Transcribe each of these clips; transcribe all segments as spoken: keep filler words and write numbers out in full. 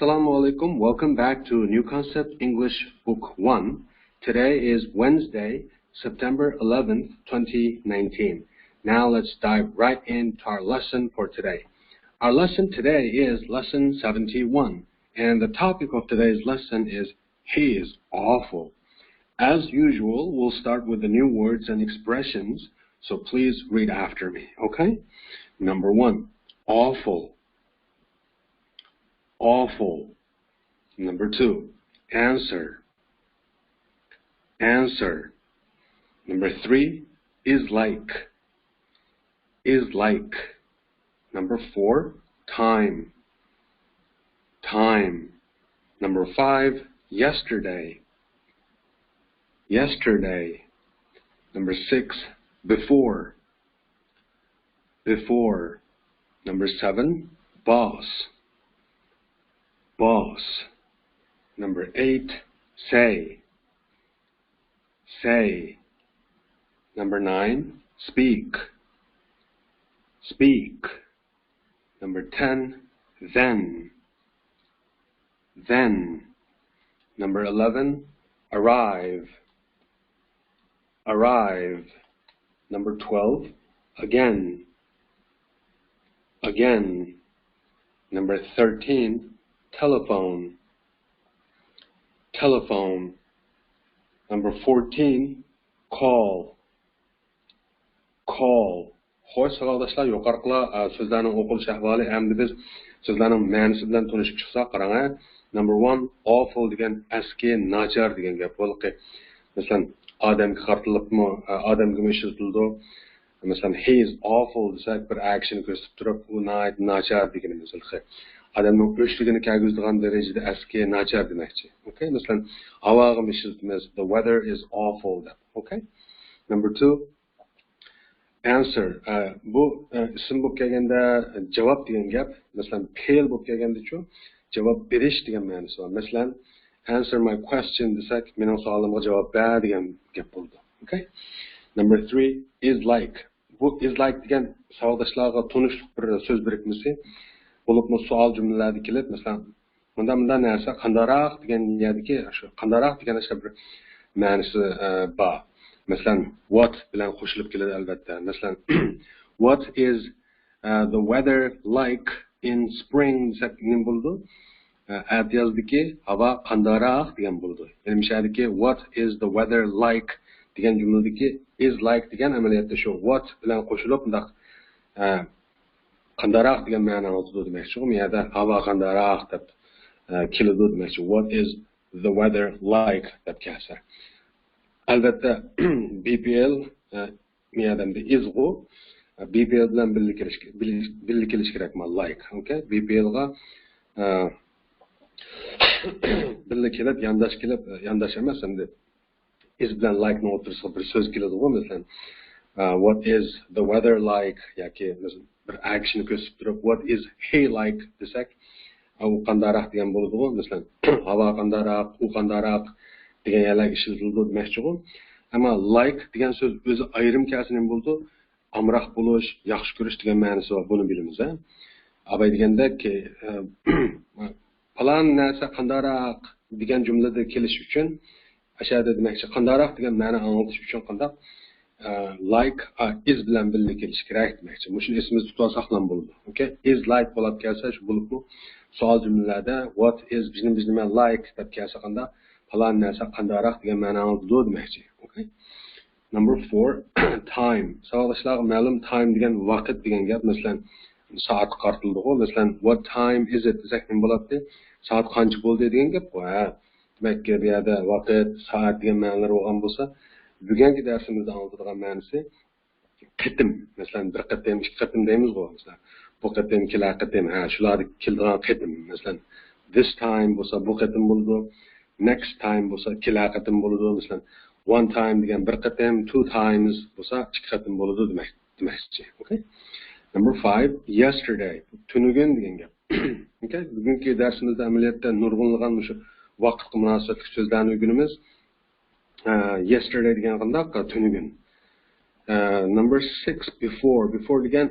Assalamu alaikum. Welcome back to New Concept English Book one. Today is Wednesday, September eleventh, twenty nineteen. Now let's dive right into our lesson for today. Our lesson today is lesson seventy-one, and the topic of today's lesson is he is awful. As usual, we'll start with the new words and expressions, so please read after me, okay? Number one, awful. Awful. Number two, answer. Answer. Number three, is like. Is like. Number four, time. Time. Number five, yesterday. Yesterday. Number six, before. Before. Number seven, boss. Boss. Number eight, say. Say. Number nine, speak. Speak. Number ten, then. Then. Number eleven, arrive. Arrive. Number twelve, again. Again. Number thirteen, telephone. Telephone. Number fourteen, call. Call. خوش، ساۋاقداشلار، يۇقىرىقىلار، ئە، سۆزلەرنىڭ ئوقۇلۇش ئەھۋالى. ئەمدى بىز سۆزلەرنىڭ مەنىسى بىلەن تونۇشۇپ چىقساق، قاراڭ، ھە. Number one, awful دېگەن ئەسكى، ناچار دېگەن گەپ. بولدى. مەسىلەن، ئادەمگە قارىتىلىپمۇ، ئە، ئادەمگىمۇ ئىشلىتىلىدۇ. مەسىلەن، he is awful دېسەك، بىر ئەكشىنى كۆرسىتىپ تۇرۇپ، ئۇ ناھايىتى ناچار دېگىنىمىز. ئادەمنىڭ ئۆچلۈكىنى كەلگۈزىدىغان دەرىجىدە ئەسكى، ناچار دېمەكچى. ئوكەي؟ مەسىلەن، ھاۋاغىمۇ ئىشلىتىمىز، the weather is awful دەپ. ئوكەي؟ Number two, answer. ئە، بۇ، ئە، ئىسىم بولۇپ كەلگەندە جاۋاب دېگەن گەپ. مەسىلەن، پېئىل بولۇپ كەلگەندىچۇ؟ جاۋاب بېرىش دېگەن مەنىسى بار. مەسىلەن، answer my question دېسەك، مېنىڭ سوئالىمغا جاۋاب بەر دېگەن گەپ بولىدۇ. ئوكەي؟ Number three, is like. بۇ is like دېگەن ساۋاقداشلارغا تونۇشلۇق بىر سۆز بىرىكمىسى. بولۇپمۇ سوئال جۈملىلەردە كېلىپ، مەسىلەن، مۇنداق، مۇنداق نەرسە قانداقراق دېگەن يەردىكى شۇ قانداقراق دېگەن ئاشۇ بىر مەنىسى، ئە، بار. مەسىلەن، what بىلەن قوشۇلۇپ كېلىدۇ، ئەلۋەتتە. مەسىلەن، what is, ئە، the weather like in spring دېسەك نېمە بولىدۇ؟ ئە، ئەتىيازدىكى ھاۋا قانداقراق دېگەن بولىدۇ. يەنى مۇشۇ يەردىكى what is the weather like دېگەن جۈملىدىكى is like دېگەن ئەمەلىيەتتە شۇ what بىلەن قوشۇلۇپ مۇنداق، ئە، قانداقراق دېگەن مەنىنى ئاڭلىتىدۇ دېمەكچىغۇ. بۇ يەردە ھاۋا قانداقراق دەپ، ئە، كېلىدۇ دېمەكچى. What is the weather like دەپ كەلسە. ئەلۋەتتە، بى پى ئېل، ئە، مۇ يەردە ئىزغۇ، ئە، بى پى ئېل بىلەن بىللە كېلىش، بىللە، بىللە كېلىش كېرەك مانا like. ئوكەي؟ بى پى ئېلغا، ئە، بىللە كېلىپ، يانداش كېلىپ، ئە، يانداش ئەمەس ئەمدى. is بىلەن like نىڭ ئوتتۇرىسىغا بىر سۆز كېلىدىغۇ، مەسىلەن، ئە، what is the weather like ياكى مەسىلەن، بىر ئەكشىنى كۆرسىتىپ تۇرۇپ، what is he like دېسەك، ئە، ئۇ قانداقراق دېگەن بولىدىغۇ، مەسىلەن، ھاۋا قانداقراق، ئۇ قانداقراق دېگەن يەرلەرگە ئىشلىتىلىدۇ دېمەكچىغۇ. ئەمما like دېگەن سۆز ئۆزى ئايرىم كەلسە نېمە بولىدۇ؟ ئامراق بولۇش، ياخشى كۆرۈش دېگەن مەنىسى بار، بۇنى بىلىمىز، ھە. ئاباي دېگەندەك، ئە، پالان نەرسە قانداقراق دېگەن جۈملىدە كېلىش ئۈچۈن، ئەشەدە دېمەكچى، قانداقراق دېگەن مەنە ئاڭلىتىش ئۈچۈن قانداق، ئە، like، ئە، is بىلەن بىللە كېلىشى كېرەك دېمەكچى. مۇشۇنى ئېسىمىزدە تۇتۇۋالساقلا بولىدۇ. ئوكەي؟ Is like بولۇپ كەلسە، شۇ بولۇپمۇ سوئال جۈملىلەردە what is بىزنى، بىزنى مەن like دەپ كەلسە قانداق، پالان نەرسە قانداقراق دېگەن مەنە ئاڭلىتىدۇ دېمەكچى. ئوكەي؟ Number four, time. ساۋاقداشلارغا مەلۇم، time دېگەن ۋاقىت دېگەن گەپ. مەسىلەن، سائەتكە قارىتىلىدىغۇ. مەسىلەن، what time is it دېسەك نېمە بولاتتى؟ سائەت قانچە بولدى دېگەن گەپقۇ، ھە. دېمەك، بۇ يەردە ۋاقىت، سائەت دېگەن مەنىلەر بولغان بولسا، بۈگۈنكى دەرسىمىزدە ئاڭلىتىدىغان مەنىسى قېتىم. مەسىلەن، بىر قېتىم، ئىككى قېتىم دەيمىزغۇ. مەسىلەن، بۇ قېتىم، كېلەر قېتىم، ھە، شۇلاردا كېلىدىغان قېتىم. مەسىلەن، this time بولسا بۇ قېتىم بولىدۇ. Next time بولسا كېلەر قېتىم بولىدۇ. مەسىلەن، one time دېگەن بىر قېتىم، two times بولسا ئىككى قېتىم بولىدۇ دېمەك، دېمەكچى. ئوكەي؟ Number five, yesterday. تۈنۈگۈن دېگەن گەپ. ئوكەي؟ بۈگۈنكى دەرسىمىزدە ئەمەلىيەتتە نۇرغۇنلىغان مۇشۇ ۋاقىتقا مۇناسىۋەتلىك سۆزلەرنى ئۆگىنىمىز. ئە، yesterday دېگەن قانداق؟ تۈنۈگۈن. ئە، number six, before. Before دېگەن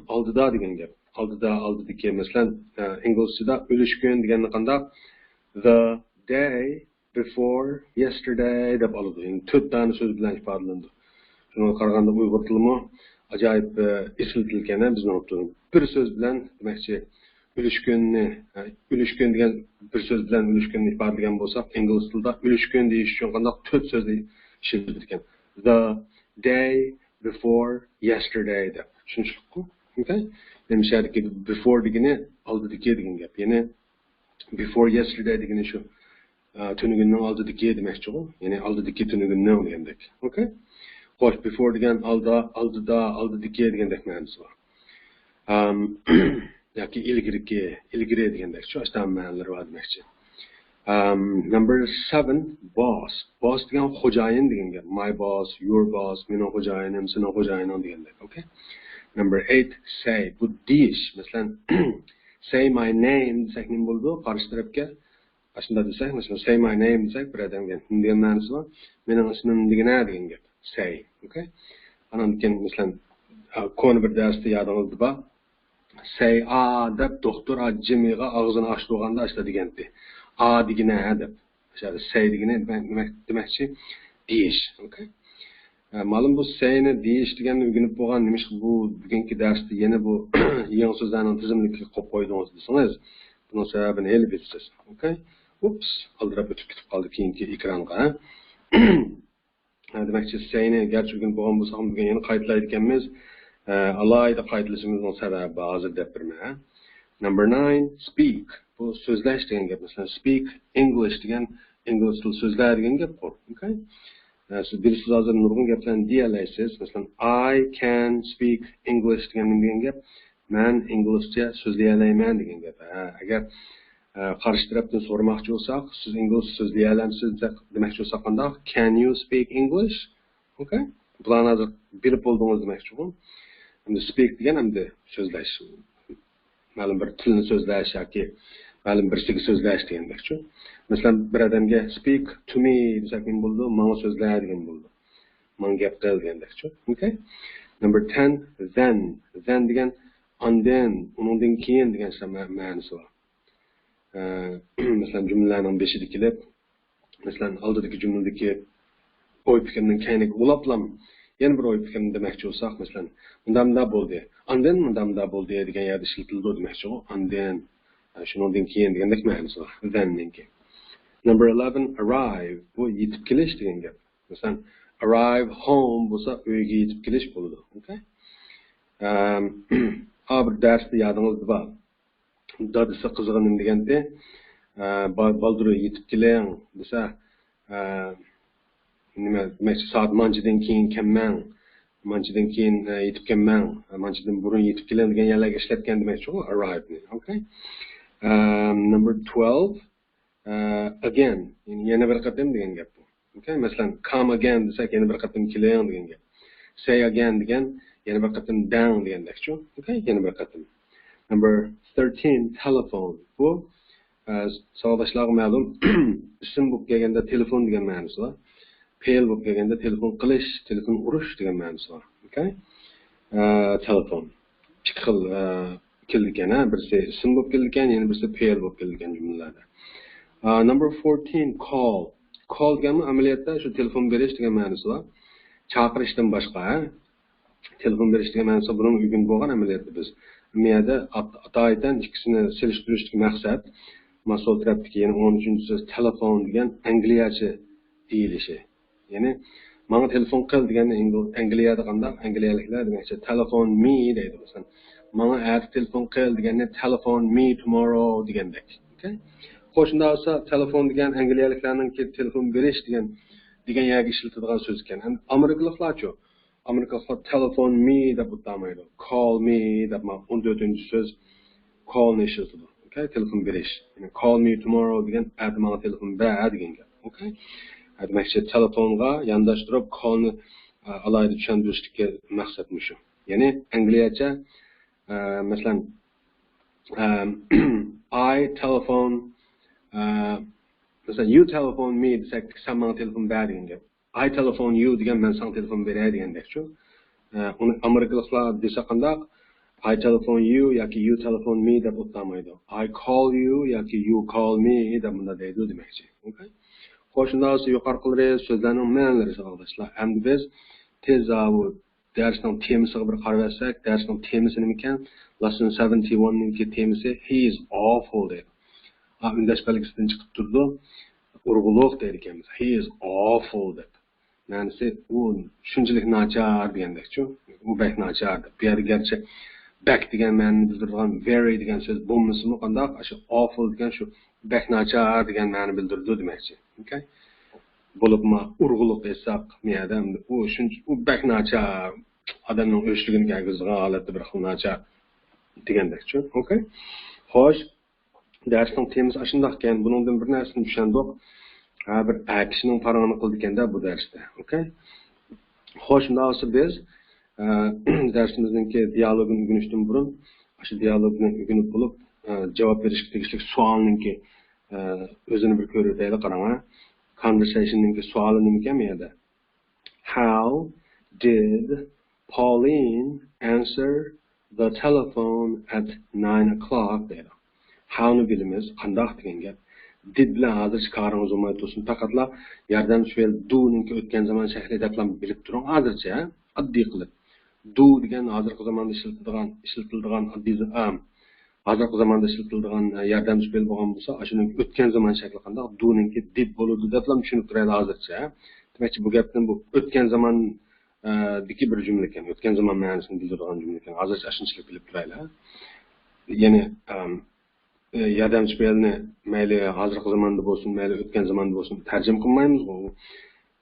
ئالدىدا دېگەن گەپ. ئالدىدا، ئالدىدىكى، مەسىلەن، ئە، ئىنگلىزچىدا ئۈلۈشكۈن دېگەننى قانداق؟ The day before yesterday دەپ ئالىدۇ. يەنى تۆت دانە سۆز بىلەن ئىپادىلىنىدۇ. شۇنىڭغا قارىغاندا ئۇيغۇر تىلىمۇ ئاجايىپ، ئە، ئېسىل تىلكەن، ھە، بىزنىڭ تىل. بىر سۆز بىلەن، دېمەكچى، ئۈلۈشكۈننى، ئە، ئۈلۈشكۈن دېگەن بىر سۆز بىلەن ئۈلۈشكۈننى ئىپادىلىگەن بولساق، ئىنگلىز تىلىدا ئۈلۈشكۈن دېيىش ئۈچۈن قانداق تۆت سۆزنى ئىشلىتىدىكەن. The day before yesterday دەپ. چۈشىنىشلىكقۇ؟ ئوكەي؟ مەن شەھەردىكى before دېگىنى ئالدىدىكى دېگەن گەپ. يەنى before yesterday دېگىنى شۇ، ئە، تۈنۈگۈننىڭ ئالدىدىكى دېمەكچىغۇ. يەنى ئالدىدىكى تۈنۈگۈننىڭ دېگەندەك. ئوكەي؟ خوش، before دېگەن ئالدا، ئالدىدا، ئالدىدىكى دېگەندەك مەنىسى بار. ئەم، ياكى ئىلگىرىكى، ئىلگىرى دېگەندەك شۇ ئاشۇنداق مەنىلىرى بار دېمەكچى. ئەم، number seven، boss. Boss دېگەن خوجايىن دېگەن گەپ. My boss, your boss، مېنىڭ خوجايىنىم، سېنىڭ خوجايىنىڭ دېگەندەك. ئوكەي؟ Number eight، say. بۇ دېيىش. مەسىلەن، say my name دېسەك نېمە بولىدۇ؟ قارشى تەرەپكە ئاشۇنداق دېسەك، مەسىلەن، say my name دېسەك، بىر ئادەمگە نېمە دېگەن مەنىسى بار؟ مېنىڭ ئىسمىم دېگىنە دېگەن گەپ. Say. ئوكەي؟ ئاندىن كېيىن، مەسىلەن، ئا، كونا بىر دەرستە يادىڭىزدا بار. Say ئا دەپ دوختۇر ئا جىمىغا ئاغزىنى ئاچتۇرغاندا ئاشۇنداق دېگەنتى. ئا دېگىنە دەپ. ئاشۇ say دېگىنى دېمەك، دېمەكچى دېيىش. ئوكەي؟ ئە، مەلۇم بۇ سەينى دېيىش دېگەننى ئۆگىنىپ بولغان، نېمىشقا بۇ بۈگۈنكى دەرستە يەنە بۇ يېڭى سۆزلەرنىڭ تىزىملىكىگە قويۇپ قويدىڭىز دېسىڭىز، بۇنىڭ سەۋەبىنى ھېلى بىلىسىز. ئوكەي؟ ئۇپس، ئالدىراپ ئۆتۈپ كېتىپ قالدى كېيىنكى ئېكرانغا. ھە، دېمەكچى، سەينى گەرچە ئۆگىنىپ بولغان بولساقمۇ، بۈگۈن يەنە قايتىلايدىكەنمىز. ئە، ئالاھىدە قايتىلىشىمىزنىڭ سەۋەبى بار، ھازىر دەپ بېرىمەن. Number nine، speak. بۇ سۆزلەش دېگەن گەپ. مەسىلەن، speak English دېگەن ئىنگلىز تىلى سۆزلە دېگەن گەپقۇ. ئوكەي؟ ئە، سىز بىلىسىز، ھازىر نۇرغۇن گەپلەرنى دېيەلەيسىز. مەسىلەن، I can speak English دېگەن نېمە دېگەن گەپ؟ مەن ئىنگلىزچە سۆزلىيەلەيمەن دېگەن گەپ. ھە، ئەگەر، ئە، قارشى تەرەپتىن سورىماقچى بولساق، سىز ئىنگلىزچە سۆزلىيەلەمسىز دېسەك، دېمەكچى بولساق قانداق؟ Can you speak English؟ ئوكەي؟ بۇلارنى ھازىر بىلىپ بولدىڭىز دېمەكچىغۇ. ئەمدى speak دېگەن ئەمدى سۆزلەش. مەلۇم بىر تىلنى سۆزلەش ياكى مەلۇم بىرسىگە سۆزلەش دېگەندەكچۇ. مەسىلەن، بىر ئادەمگە speak to me دېسەك نېمە بولىدۇ؟ ماڭا سۆزلە دېگەن بولىدۇ. ماڭا گەپ قىل دېگەندەكچۇ. ئوكەي؟ Number ten، then. Then دېگەن ئاندىن، ئۇنىڭدىن كېيىن دېگەن مە-، مەنىسى بار. ئە، مەسىلەن، جۈملىلەرنىڭ بېشىدا كېلىپ، مەسىلەن، ئالدىدىكى جۈملىدىكى ئوي پىكىرنىڭ كەينىگە ئۇلاپلا يەنە بىر ئوي پىكىرنى دېمەكچى بولساق، مەسىلەن، مۇنداق مۇنداق بولدى، ئاندىن مۇنداق مۇنداق بولدى دېگەن يەردە ئىشلىتىلىدۇ دېمەكچىغۇ. ئاندىن، شۇنىڭدىن كېيىن دېگەندەك مەنىسى بار. Then نىڭكى. Number eleven، arrive. بۇ يېتىپ كېلىش دېگەن گەپ. مەسىلەن، arrive home بولسا ئۆيگە يېتىپ كېلىش بولىدۇ. ئوكەي؟ ئەم، ئا بىر دەرستە يادىڭىزدا بار. دادىسى قىزىغا نېمە دېگەنتى؟ ئە، با-، بالدۇر يېتىپ كېلىڭ دېسە، ئە، نېمە دېمەكچى، سائەت مانچىدىن كېيىن كەلمەڭ، مانچىدىن كېيىن، ئە، يېتىپ كەلمەڭ، مانچىدىن بۇرۇن يېتىپ كېلىڭ دېگەن يەرلەرگە ئىشلەتكەن دېمەكچىغۇ، arrive نى. ئوكەي. ئەم، number twelve، ئە، again، يەنى يەنە بىر قېتىم دېگەن گەپ بۇ. ئوكەي، مەسىلەن، come again دېسەك، يەنە بىر قېتىم كېلىڭ دېگەن گەپ. Say again دېگەن، يەنە بىر قېتىم دەڭ دېگەندەكچۇ. ئوكەي، يەنە بىر قېتىم. Number thirteen، telephone. بۇ، ئە، ساۋاقداشلارغا مەلۇم، ئىسىم بولۇپ كەلگەندە تېلېفون دېگەن مەنىسى بار. پېئىل بولۇپ كەلگەندە تېلېفون قىلىش، تېلېفون ئۇرۇش دېگەن مەنىسى بار. ئوكەي؟ ئە، تېلېفون. ئىككى خىل، ئە، كېلىدىكەن، ھە؟ بىرسى ئىسىم بولۇپ كېلىدىكەن، يەنە بىرسى پېئىل بولۇپ كېلىدىكەن جۈملىلەردە. ئە، number fourteen، call. Call دېگەنمۇ ئەمەلىيەتتە شۇ تېلېفون بېرىش دېگەن مەنىسى بار. چاقىرىشتىن باشقا، ھە؟ تېلېفون بېرىش دېگەن مەنىسى بۇنىڭ ئۆگىنىپ بولغان ئەمەلىيەتتە بىز. ئەمەلىيەتتە ئات-، ئاتايىتەن ئىككىسىنى سېلىشتۇرۇشتىكى مەقسەت، مانا سول تەرەپتىكى يەنە ئون ئۈچىنچى سۆز تېلېفون دېگەن ئەنگلىيەچە دېيىلىشى. يەنى، ماڭا تېلېفون قىل دېگەننى ئىنگل-، ئەنگلىيەدە قانداق؟ ئەنگلىيەلىكلەر دېمەكچى، تېلېفون مى دەيدۇ مەسىلەن. ماڭا ئەتە تېلېفون قىل دېگەننى تېلېفون مى توموررو دېگەندەك. ئوكەي؟ خوش، شۇنداق بولسا تېلېفون دېگەن ئەنگلىيەلىكلەرنىڭكى تېلېفون بېرىش دېگەن، دېگەن يەرگە ئىشلىتىدىغان سۆز ئىكەن. ئەمدى ئامېرىكىلىقلارچۇ؟ ئامېرىكىلىقلار تېلېفون مى دەپ ئاتىمايدۇ. كال مى دەپ، مانا ئون تۆتىنچى سۆز كالنى ئىشلىتىدۇ. ئوكەي، تېلېفون بېرىش. يەنى call me tomorrow دېگەن ئەتە ماڭا تېلېفون بەر دېگەن گەپ. ئوكەي؟ ئە، دېمەكچى، تېلېفونغا يانداشتۇرۇپ كالنى، ئە، ئالاھىدە چۈشەندۈرۈشتىكى مەقسەت مۇشۇ. يەنى ئەنگلىيەچە، ئە، مەسىلەن، ئە، I telephone، ئە، مەسىلەن، you telephone me دېسەك، سەن ماڭا تېلېفون بەر دېگەن گەپ. I telephone you دېگەن مەن ساڭا تېلېفون بېرەي دېگەندەكچۇ. ئە، ئۇنى ئامېرىكىلىقلار دېسە قانداق؟ I telephone you ياكى you telephone me دەپ ئوتلامايدۇ. I call you ياكى you call me دەپ مۇنداق دەيدۇ دېمەكچى. ئوكەي؟ خوش، شۇنداق بولسا يۇقىرىقىلىرى سۆزلەرنىڭ مەنىلىرى ساۋاقداشلار. ئەمدى بىز تېز ئاۋۇ دەرسنىڭ تېمىسىغا بىر قاراۋەتسەك، دەرسنىڭ تېمىسى نېمىكەن؟ Lesson seventy one نىڭكى تېمىسى He is awful دەيدۇ. ئا، ئۈندەش بەلگىسىدىن چىقىپ تۇرىدۇ. ئۇرغۇلۇق دەيدىكەنمىز. He is awful دەپ. مەنىسى ئۇ شۇنچىلىك ناچار دېگەندەكچۇ. ئۇ بەك ناچار دەپ. بۇ يەردە گەرچە بەك دېگەن مەنىنى بىلدۈرىدىغان very دېگەن سۆز بولمىسىمۇ قانداق، ئاشۇ awful دېگەن شۇ بەك ناچار دېگەن مەنىنى بىلدۈرىدۇ دېمەكچى. ئوكەي؟ بولۇپمۇ ئۇرغۇلۇق ئېيتساق، مۇ يەردە ئۇ شۇنچە، ئۇ بەك ناچار، ئادەمنىڭ ئۆچلۈكىنى كىرگۈزىدىغان ھالەتتە بىر خىل ناچار دېگەندەكچۇ. ئوكەي؟ خوش، دەرسنىڭ تېمىسى ئاشۇنداقكەن. بۇنىڭدىن بىر نەرسىنى چۈشەندۇق. ھە، بىر ئەر كىشىنىڭ پاراڭىنى قىلىدىكەن-دە بۇ دەرستە. ئوكەي؟ خوش، شۇنداق بولسا بىز، ئە، دەرسىمىزنىڭكى دىيالوگىنى ئۆگىنىشتىن بۇرۇن، ئاشۇ دىيالوگنى ئۆگىنىپ بولۇپ، ئە، جاۋاب بېرىشكە تېگىشلىك سوئالنىڭكى، ئە، ئۆزىنى بىر كۆرۈۋېتەيلى، قاراڭ، ھە. Conversation نىڭكى سوئالى نېمىكەن بۇ يەردە؟ How did Pauline answer the telephone at nine o'clock دەيدۇ. How نى بىلىمىز، قانداق دېگەن گەپ. Did بىلەن ھازىرچە كارىڭىز بولماي تۇرسۇن، پەقەتلا ياردەمچى پېئىل do نىڭكى ئۆتكەن زامان شەكلى دەپلا بىلىپ تۇرۇڭ ھازىرچە، ھە؟ ئاددىي قىلىپ. Do دېگەن ھازىرقى زاماندا ئىشلىتىدىغان، ئىشلىتىلىدىغان ئاددىي ز-، ئام، ھازىرقى زاماندا ئىشلىتىلىدىغان، ئە، ياردەمچى پېئىل بولغان بولسا، ئاشۇنىڭ ئۆتكەن زامان شەكلى قانداق؟ Do نىڭكى did بولىدۇ دەپلا چۈشىنىپ تۇرايلى ھازىرچە. دېمەكچى، بۇ گەپتىن بۇ ئۆتكەن زامان، ئە، دىكى بىر جۈملە ئىكەن. ئۆتكەن زامان مەنىسىنى بىلدۈرىدىغان جۈملە ئىكەن. ھازىرچە ئاشۇنچىلىك بىلىپ تۇرايلى. يەنى، ئەم، ئە، ياردەمچى پېئىلنى مەيلى ھازىرقى زاماندا بولسۇن، مەيلى ئۆتكەن زاماندا بولسۇن، تەرجىمە قىلمايمىزغۇ.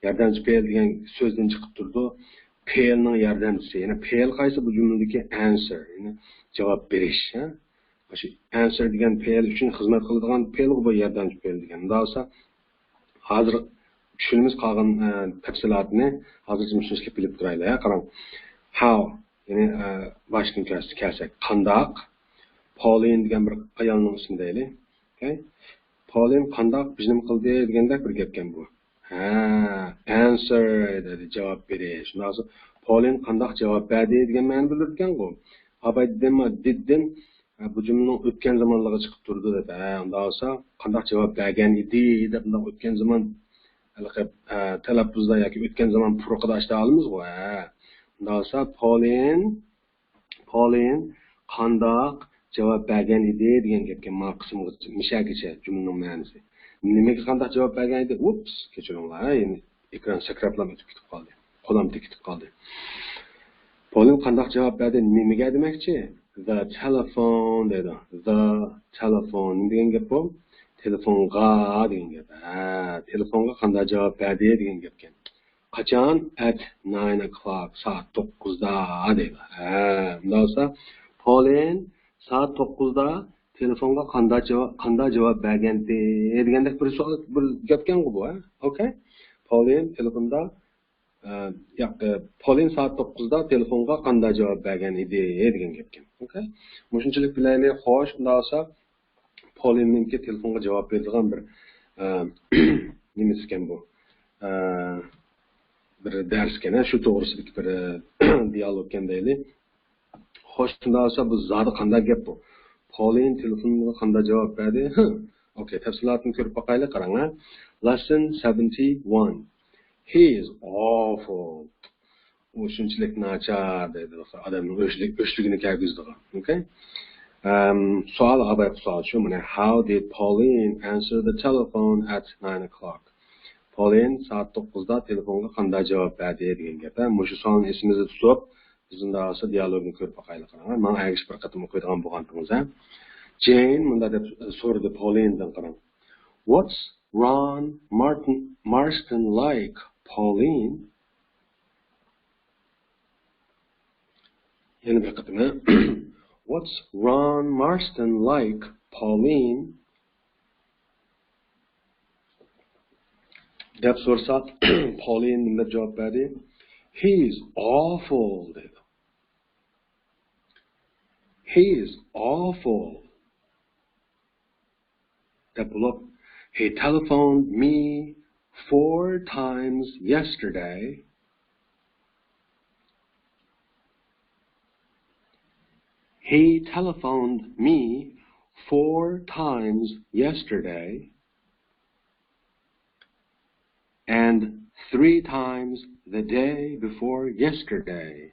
ياردەمچى پېئىل دېگەن سۆزدىن چىقىپ تۇرىدۇ. پېئىلنىڭ ياردەمچىسى. يەنى پېئىل قايسى؟ بۇ جۈملىدىكى answer، يەنى جاۋاب بېرىش، ھە؟ مۇشۇ answer دېگەن پېئىل ئۈچۈن خىزمەت قىلىدىغان پېئىلغۇ بۇ ياردەمچى پېئىل دېگەن. مۇنداق بولسا، ھازىر چۈشىنىمىز قالغان، ئە، تەپسىلاتىنى ھازىرچە مۇشۇنچىلىك بىلىپ تۇرايلى، ھە، قاراڭ. How، يەنى، ئە، باشتىن كەلسە-، كەلسەك، قانداق؟ Pauline دېگەن بىر ئايالنىڭ ئىسمى دەيلى. ئوكەي؟ Pauline قانداق بىر نېمە قىلدى دېگەندەك بىر گەپكەن بۇ. ھە، answer دېدى، جاۋاب بېرىش. شۇنداق بولسا، Pauline قانداق جاۋاب بەردى دېگەن مەنىنى بىلدۈرىدىكەنغۇ. How about دېدىم، did دىن، ھە، بۇ جۈملىنىڭ ئۆتكەن زامانلىقى چىقىپ تۇرىدۇ دەپ. ھە، ئۇنداق بولسا، قانداق جاۋاب بەرگەن ئىدى دەپ، مۇنداق ئۆتكەن زامان، ھېلىقى، ھە، تەلەپپۇزدا ياكى ئۆتكەن زامان پۇرىقىدا ئاشتا ئالىمىزغۇ. ھە، ئۇنداق بولسا، Pauline، Pauline قانداق جاۋاب بەرگەن ئىدى دېگەن گەپكەن، ما قىسىمغىچە، مىشەگىچە جۈملىنىڭ مەنىسى. نېمىگە قانداق جاۋاب بەرگەن ئىدى؟ ئۇپس، كەچۈرۈڭلار، ھە، يەنى ئېكران سەكرەپلا ئۆتۈپ كېتىپ قالدى. قولام تېگىپ كېتىپ قالدى. Pauline قانداق جاۋاب بەردى؟ نېمىگە دېمەكچى؟ The telephone دەيدۇ. The telephone. نېمە دېگەن گەپ بۇ؟ تېلېفونغا دېگەن گەپ. ھە، تېلېفونغا قانداق جاۋاب بەردى دېگەن گەپكەن. قاچان؟ At nine o'clock. سائەت توققۇزدا دەيدۇ. ھە، ئۇنداق بولسا، Pauline سائەت توققۇزدا تېلېفونغا قانداق جاۋاب، قانداق جاۋاب بەرگەنتى دېگەندەك بىر سوئال، بىر گەپكەنغۇ بۇ، ھە؟ ئوكەي. Pauline تېلېفوندا، ئە، ياق، ئە، Pauline سائەت توققۇزدا تېلېفونغا قانداق جاۋاب بەرگەن ئىدى دېگەن گەپكەن. ئوكەي. مۇشۇنچىلىك بىلەيلى. خوش، ئۇنداق بولسا، Pauline نىڭكى تېلېفونغا جاۋاب بېرىدىغان بىر، ئە، نېمىسىكەن بۇ؟ ئە، بىر دەرسكەن، شۇ توغرىسىدىكى بىر، ئە، دىيالوگكەن دەيلى. خوش، شۇنداق بولسا، بۇ زادى قانداق گەپ بۇ؟ Pauline تېلېفونغا قانداق جاۋاب بەردى؟ ھە. ئوكەي، تەپسىلاتىنى كۆرۈپ باقايلى، قاراڭ، ھە. Lesson seventy one. He is awful. ئۇ شۇنچىلىك ناچار دەيدۇ، ئادەمنىڭ ئۆچلۈك-، ئۆچلۈكىنى كىرگۈزىدىغان. ئوكەي؟ ئەم، سوئال، ئاۋايقى سوئال شۇ، مانا، How did Pauline answer the telephone at nine o'clock? Pauline سائەت توققۇزدا تېلېفونغا قانداق جاۋاب بەردى دېگەن گەپ، ھە؟ مۇشۇ سوئالنى ئېسىمىزدە تۇتۇپ، بىز ئۇنداق بولسا دىيالوگنى كۆرۈپ باقايلى، قاراڭ. ماڭا ئەگىشىپ بىر قېتىم ئوقۇيدىغان بولغانتىڭىز، ھە؟ Jane مۇنداق دەپ سورىدى Paulineدىن، قاراڭ. What's Ron Martin, Marston like, Pauline? يەنە بىر قېتىم، ھە؟ What's Ron Marston like, Pauline? دەپ سورىسا، Pauline نېمە دەپ جاۋاب بەردى؟ He's awful دەيدۇ. He's awful. دەپ بولۇپ، He telephoned me four times yesterday. He telephoned me four times yesterday and three times the day before yesterday.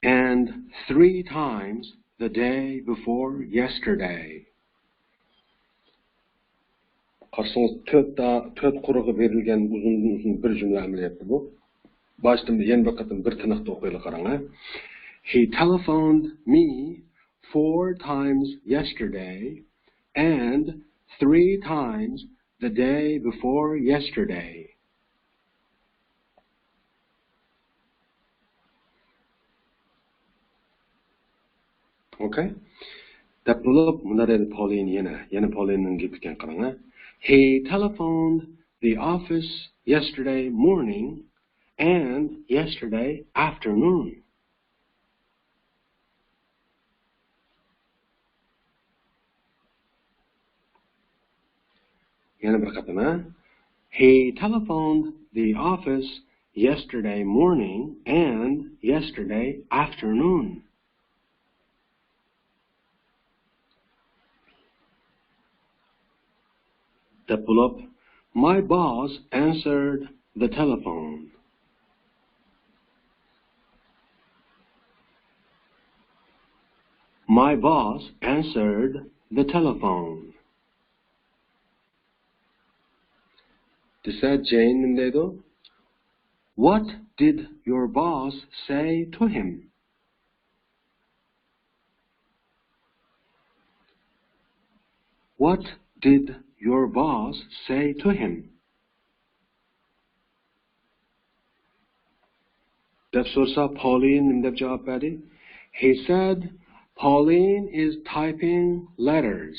And three times the day before yesterday. قارىسىڭىز، تۆت تا-، تۆت قۇرغا بېرىلگەن ئۇزۇندىن ئۇزۇن بىر جۈملە ئەمەلىيەتتە بۇ. باشتىن يەنە بىر قېتىم بىر تىنىقتا ئوقۇيلى، قاراڭ، ھە. He telephoned me four times yesterday and three times the day before yesterday. Okay. دەپ بولۇپ، مۇنداق دەيدۇ پولىن يەنە. يەنە پولىننىڭ گېپى ئىكەن، قاراڭ، ھە. He telephoned the office yesterday morning and yesterday afternoon. يەنە بىر قېتىم، ھە. He telephoned the office yesterday morning and yesterday afternoon. دەپ بولۇپ، My boss answered the telephone. My boss answered the telephone. دېسە، جېين نېمە دەيدۇ؟ What did your boss say to him? What did your boss say to him? دەپ سورىسا، پولىن نېمە دەپ جاۋاب بەردى؟ He said, Pauline is typing letters.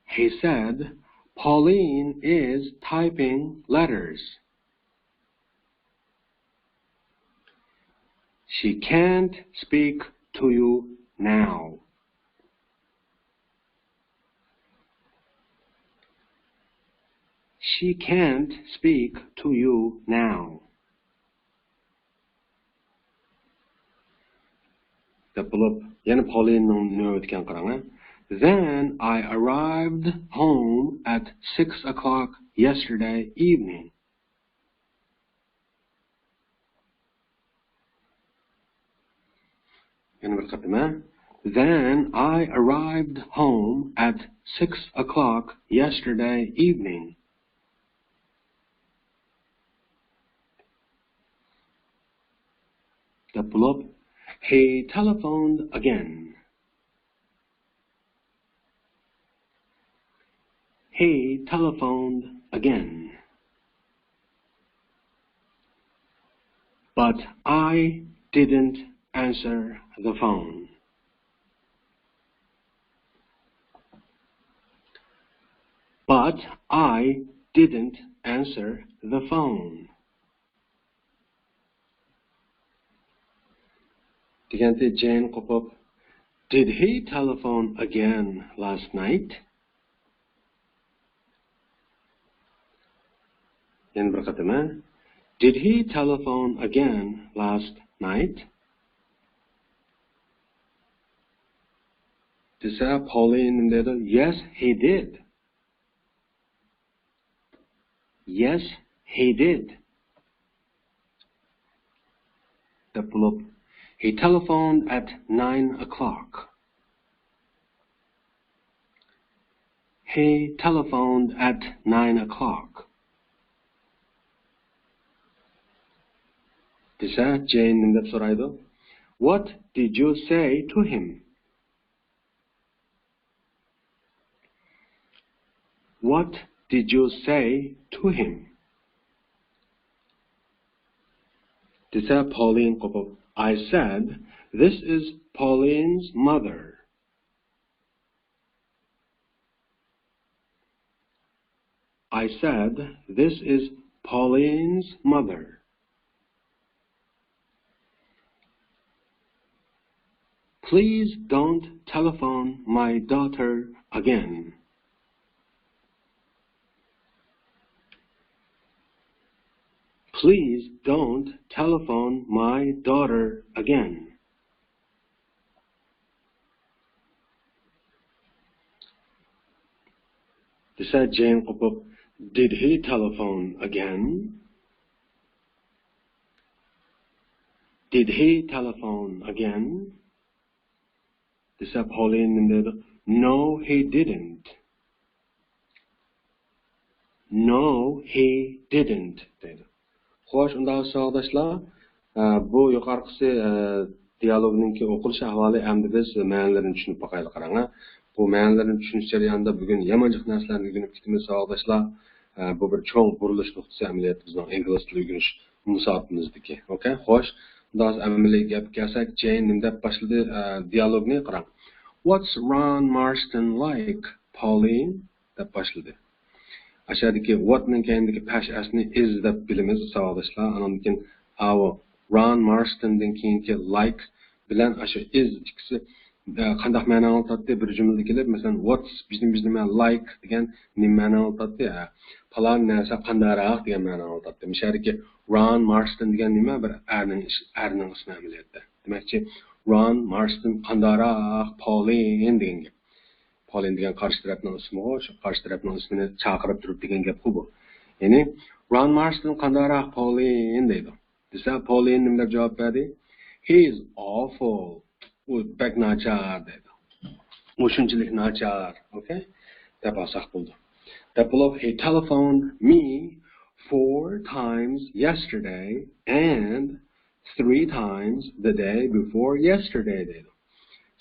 He said, Pauline is typing letters. She can't speak to you now. She can't speak to you now. دەپ بولۇپ، يەنە پولىننىڭ نۆۋىتى ئىكەن، قاراڭ. Then I arrived home at six o'clock yesterday evening. يەنە بىر قېتىم، ھە؟ Then I arrived home at six o'clock yesterday evening. دەپ بولۇپ، he telephoned again. He telephoned again. But I didn't answer the phone. But I didn't answer the phone. دېگەنتى جېين قوپۇپ، Did he telephone again last night? يەنە بىر قېتىم، ھە؟ Did he telephone again last night? دېسە، پولىن نېمە دەيدۇ؟ Yes, he did. Yes, he did. دەپ بولۇپ، he telephoned at nine o'clock. He telephoned at nine o'clock. دېسە، جېين نېمە دەپ سورايدۇ؟ What did you say to him? What did you say to him? دېسە، پولىن قوپۇپ، I said, This is Pauline's mother. I said, This is Pauline's mother. Please don't telephone my daughter again. Please don't telephone my daughter again. دېسە جېين قوپۇپ، Did he telephone again? Did he telephone again? دېسە پولىن نېمە دەيدۇ؟ No, he didn't. No, he didn't دەيدۇ. خوش، ئۇنداق ساۋاقداشلار، ئە، بۇ يۇقىرىقىسى، ئە، دىيالوگنىڭكى ئوقۇلۇش ئەھۋالى. ئەمدى بىز مەنىلىرىنى چۈشىنىپ باقايلى، قاراڭ، ھە. بۇ مەنىلىرىنى چۈشىنىش جەريانىدا بۈگۈن يامان جىق نەرسىلەرنى ئۆگىنىپ كېتىمىز، ساۋاقداشلار. ئە، بۇ بىر چوڭ بۇرۇلۇش نۇقتىسى ئەمەلىيەتتە بىزنىڭ ئىنگلىز تىلى ئۆگىنىش مۇساپىمىزدىكى. ئوكەي، خوش. ئۇنداق ئەمەلىي گەپكە كەلسەك، جېين نېمە دەپ باشلىدى، ئە، دىيالوگنى قاراڭ. What's Ron Marston like, Pauline? دەپ باشلىدى. ئاشۇ يەردىكى what نىڭ كەينىدىكى پەش ئەسنى is دەپ بىلىمىز، ساۋاقداشلار. ئاندىن كېيىن ئاۋۇ Ron Marston دىن كېيىنكى like بىلەن ئاشۇ is ئىككىسى، ئە، قانداق مەنە ئاڭلىتاتتى؟ بىر جۈملىدە كېلىپ، مەسىلەن، what's بىزنىڭ، بىزنىڭ like دېگەن نېمە مەنە ئاڭلىتاتتى؟ ھە، پالان نەرسە قانداقراق دېگەن مەنە ئاڭلىتاتتى. مۇشۇ يەردىكى Ron Marston دېگەن نېمە؟ بىر ئەرنىڭ ئىش-، ئەرنىڭ ئىسمى ئەمەلىيەتتە. دېمەكچى، Ron Marston قانداقراق، پولىن دېگەن گەپ. پولىن دېگەن قارشى تەرەپنىڭ ئىسمىغۇ، شۇ قارشى تەرەپنىڭ ئىسمىنى چاقىرىپ تۇرۇپ دېگەن گەپقۇ بۇ. يەنى، Ron Marston قانداقراق، پولىن دەيدۇ. دېسە، پولىن نېمە دەپ جاۋاب بەردى؟ He's awful. ئۇ بەك ناچار دەيدۇ. ئۇ شۇنچىلىك ناچار. ئوكەي؟ دەپ ئالساق بولىدۇ. دەپ بولۇپ، He telephoned me four times yesterday and three times the day before yesterday دەيدۇ.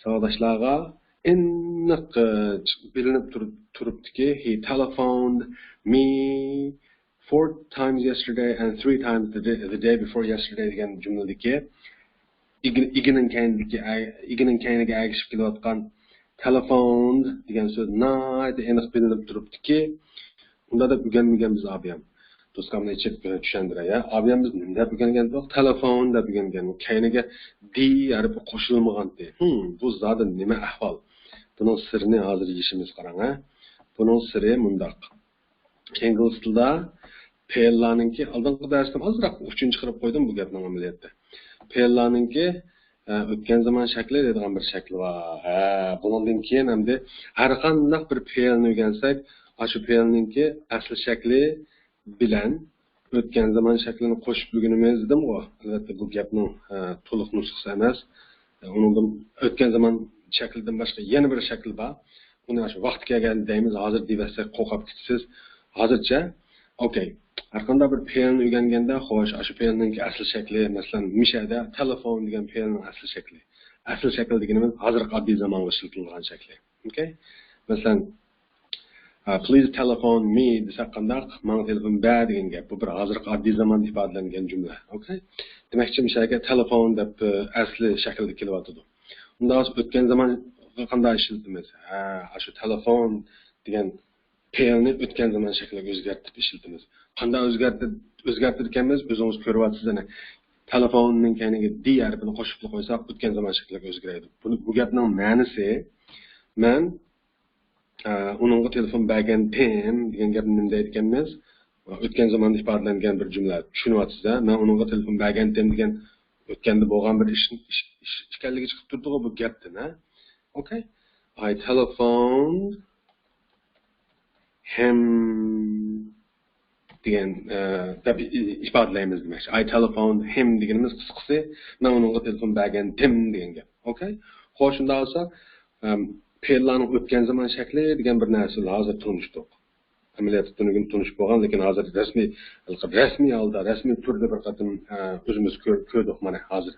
ساۋاقداشلارغا ئېنىق، ئە، بىلىنىپ تۇرۇپ، تۇرۇپتۇكى، He telephoned me four times yesterday and three times the day, the day before yesterday دېگەن جۈملىدىكى ئىگە-، ئىگىنىڭ كەينىدىكى، ئىگىنىڭ كەينىگە ئەگىشىپ كېلىۋاتقان telephoned دېگەن سۆز ناھايىتى ئېنىق بىلىنىپ تۇرۇپتۇكى، ئۇنداق دەپ ئۆگەنمىگەن بىز ئابىيام. دوسكامنى ئېچىپ، ئە، چۈشەندۈرەي، يا. ئابىيام بىز نېمە دەپ ئۆگەنگەن؟ تېلېفون دەپ ئۆگەنگەن. كەينىگە دى ھەرپى قوشۇلمىغانتى. ھىم، بۇ زادى نېمە ئەھۋال؟ بۇنىڭ سىرىنى ھازىر يېشىمىز، قاراڭ، ھە. بۇنىڭ سىرى مۇنداق. ئىنگلىز تىلىدا پېئىللارنىڭكى، ئالدىنقى دەرستىن ئازراق ئۇچۇن چىقىرىپ قويدۇم بۇ گەپنىڭ ئەمەلىيەتتە. پېئىللارنىڭكى، ئە، ئۆتكەن زامان شەكلى دەيدىغان بىر شەكلى بار. ھە، بۇنىڭدىن كېيىن ئەمدى ھەر قانداق بىر پېئىلنى ئۆگەنسەك، ئاشۇ پېئىلنىڭكى ئەسلى شەكلى بىلەن ئۆتكەن زامان شەكلىنى قوشۇپ ئۆگىنىمىز دېدىمغۇ. ئەلۋەتتە، بۇ گەپنىڭ، ئە، تولۇق نۇسخىسى ئەمەس. ئە، ئۇنىڭدىن، ئۆتكەن زامان شەكلىدىن باشقا يەنە بىر شەكىل بار. ئۇنى ئاشۇ ۋاقتى كەلگەندە دەيمىز، ھازىر دېيىۋەتسەك قورقۇپ كېتىسىز. ھازىرچە، ئوكەي. ھەرقانداق بىر پېئىلنى ئۆگەنگەندە، خوش، ئاشۇ پېئىلنىڭكى ئەسلى شەكلى، مەسىلەن، مىشەدە تېلېفون دېگەن پېئىلنىڭ ئەسلى شەكلى. ئەسلى شەكىل دېگىنىمىز ھازىرقى ئاددىي زامانغا ئىشلىتىلىدىغان شەكلى. ئوكەي؟ مەسىلەن، ئە، Please telephone me دېسەك قانداق؟ ماڭا تېلېفون بەر دېگەن گەپ. بۇ بىر ھازىرقى ئاددىي زاماندا ئىپادىلەنگەن جۈملە. ئوكەي؟ دېمەكچى، مۇشۇ يەرگە تېلېفون دەپ، ئە، ئەسلى شەكىلدە كېلىۋاتىدۇ. ئۇنداق بولسا ئۆتكەن زامانغا قانداق ئىشلىتىمىز؟ ھە، ئاشۇ تېلېفون دېگەن پېئىلنى ئۆتكەن زامان شەكلىگە ئۆزگەرتىپ ئىشلىتىمىز. قانداق ئۆزگەرتىپ، ئۆزگەرتىدىكەنمىز؟ ئۆزىڭىز كۆرۈۋاتىسىز ئەنە. تېلېفوننىڭ كەينىگە دى ھەرپىنى قوشۇپلا قويساق، ئۆتكەن زامان شەكلىگە ئۆزگىرەيدۇ. بۇنى، بۇ گەپنىڭ مەنىسى، مەن، ئە، ئۇنىڭغا تېلېفون بەرگەنتىم دېگەن گەپنى نېمە دەيدىكەنمىز؟ ئۆتكەن زاماندا ئىپادىلەنگەن بىر جۈملە. چۈشىنىۋاتىسىز-ھە؟ مەن ئۇنىڭغا تېلېفون بەرگەنتىم دېگەن ئۆتكەندە بولغان بىر ئىش، ئىش، ئىش ئىكەنلىكى چىقىپ تۇرىدىغۇ بۇ گەپتىن، ھە؟ ئوكەي؟ I telephoned him دېگەن، ئە، دەپ ئى-، ئىپادىلەيمىز دېمەكچى. I telephoned him دېگىنىمىز قىسقىسى، مەن ئۇنىڭغا تېلېفون بەرگەنتىم دېگەن گەپ. ئوكەي؟ خوش، شۇنداق بولسا، ئەم، پېئىللارنىڭ ئۆتكەن زامان شەكلى دېگەن بىر نەرسە ھازىر تونۇشتۇق. ئەمەلىيەتتە تۈنۈگۈن تونۇش بولغان، لېكىن ھازىر رەسمىي، رەسمىي ھالدا، رەسمىي تۈردە بىر قېتىم، ئە، ئۆزىمىز كۆر-، كۆردۇق مانا ھازىر،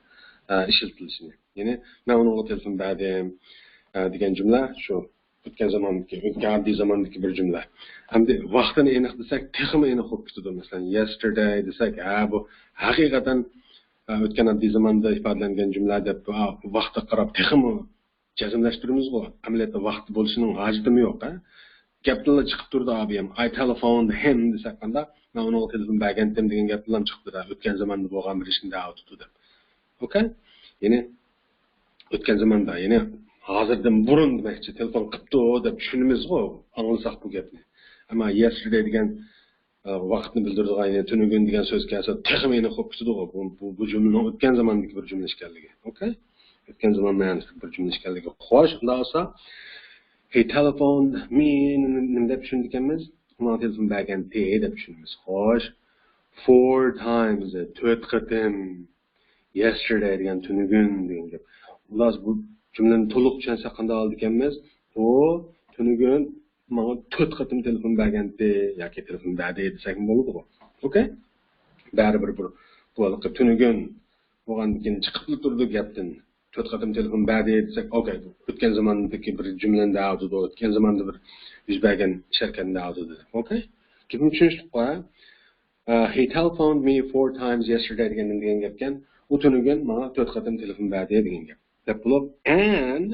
ئە، ئىشلىتىلىشىنى. يەنى مەن ئۇنىڭغا تېلېفون بەردىم، ئە، دېگەن جۈملە شۇ. ئۆتكەن زاماندىكى، ئۆتكەن ئاددىي زاماندىكى بىر جۈملە. ئەمدى ۋاقتىنى ئېنىق دېسەك، تېخىمۇ ئېنىق بولۇپ كېتىدۇ. مەسىلەن، yesterday دېسەك، ھە، بۇ ھەقىقەتەن، ئە، ئۆتكەن ئاددىي زاماندا ئىپادىلەنگەن جۈملە دەپ، ئا، ۋاقىتقا قاراپ تېخىمۇ جەزملەشتۈرىمىزغۇ. ئەمەلىيەتتە ۋاقىت بولۇشىنىڭ ھاجىتىمۇ يوق، ھە. گەپتىنلا چىقىپ تۇرىدۇ، ئابىيەم. I telephoned him دېسەك قانداق؟ مەن ئۇنىڭغا تېلېفون بەرگەنتىم دېگەن گەپتىنلا چىقىپ تۇرىدۇ. ئۆتكەن زاماندا بولغان بىر ئىشنى دەۋاتىدۇ دەپ. ئوكەي؟ يەنى ئۆتكەن زاماندا، يەنى ھازىردىن بۇرۇن دېمەكچى، تېلېفون قىپتۇ دەپ چۈشىنىمىزغۇ، ئاڭلىساق بۇ گەپنى. ئەمما yesterday دېگەن، ۋاقىتنى بىلدۈرىدىغان، يەنى تۈنۈگۈن دېگەن سۆز كەلسە، تېخىمۇ ئېنىق بولۇپ كېتىدىغۇ. بۇ، بۇ، بۇ جۈملىنىڭ ئۆتكەن زاماندىكى بىر جۈملە ئىكەنلىكى. ئوكەي؟ ئۆتكەن زامان مەنىسىدىكى بىر جۈملە ئىكەنلىكى. خوش، ئۇنداق بولسا، he telephoned me، نېمە، نېمە دەپ چۈشىنىدىكەنمىز؟ ماڭا تېلېفون بەرگەنتى دەپ چۈشىنىمىز. خوش، four times، تۆت قېتىم، yesterday دېگەن تۈنۈگۈن دېگەن گەپ. خۇلاس، بۇ جۈملىنى تولۇق چۈشەنسەك قانداق بولىدىكەنمىز؟ ئۇ تۈنۈگۈن ماڭا تۆت قېتىم تېلېفون بەرگەنتى ياكى تېلېفون بەردى دېسەكمۇ بولىدىغۇ. ئوكەي؟ بەرىبىر بىر، بۇ ھېلىقى تۈنۈگۈن بولغاندىن كېيىن چىقىپلا تۇرىدۇ گەپتىن. تۆت قېتىم تېلېفون بەردى دېسەك، ئوكەي، ئۆتكەن زاماندىكى بىر جۈملىنى دەۋاتىدۇ، ئۆتكەن زاماندا بىر يۈز بەرگەن ئىش ھەرىكەتنى دەۋاتىدۇ دېدۇق. ئوكەي؟ گېپىم چۈشىنىشلىكقۇ، ھە؟ Uh, he telephoned me four times yesterday دېگەن نېمە دېگەن گەپكەن؟ ئۇ تۈنۈگۈن ماڭا تۆت قېتىم تېلېفون بەردى دېگەن گەپ. دەپ بولۇپ، and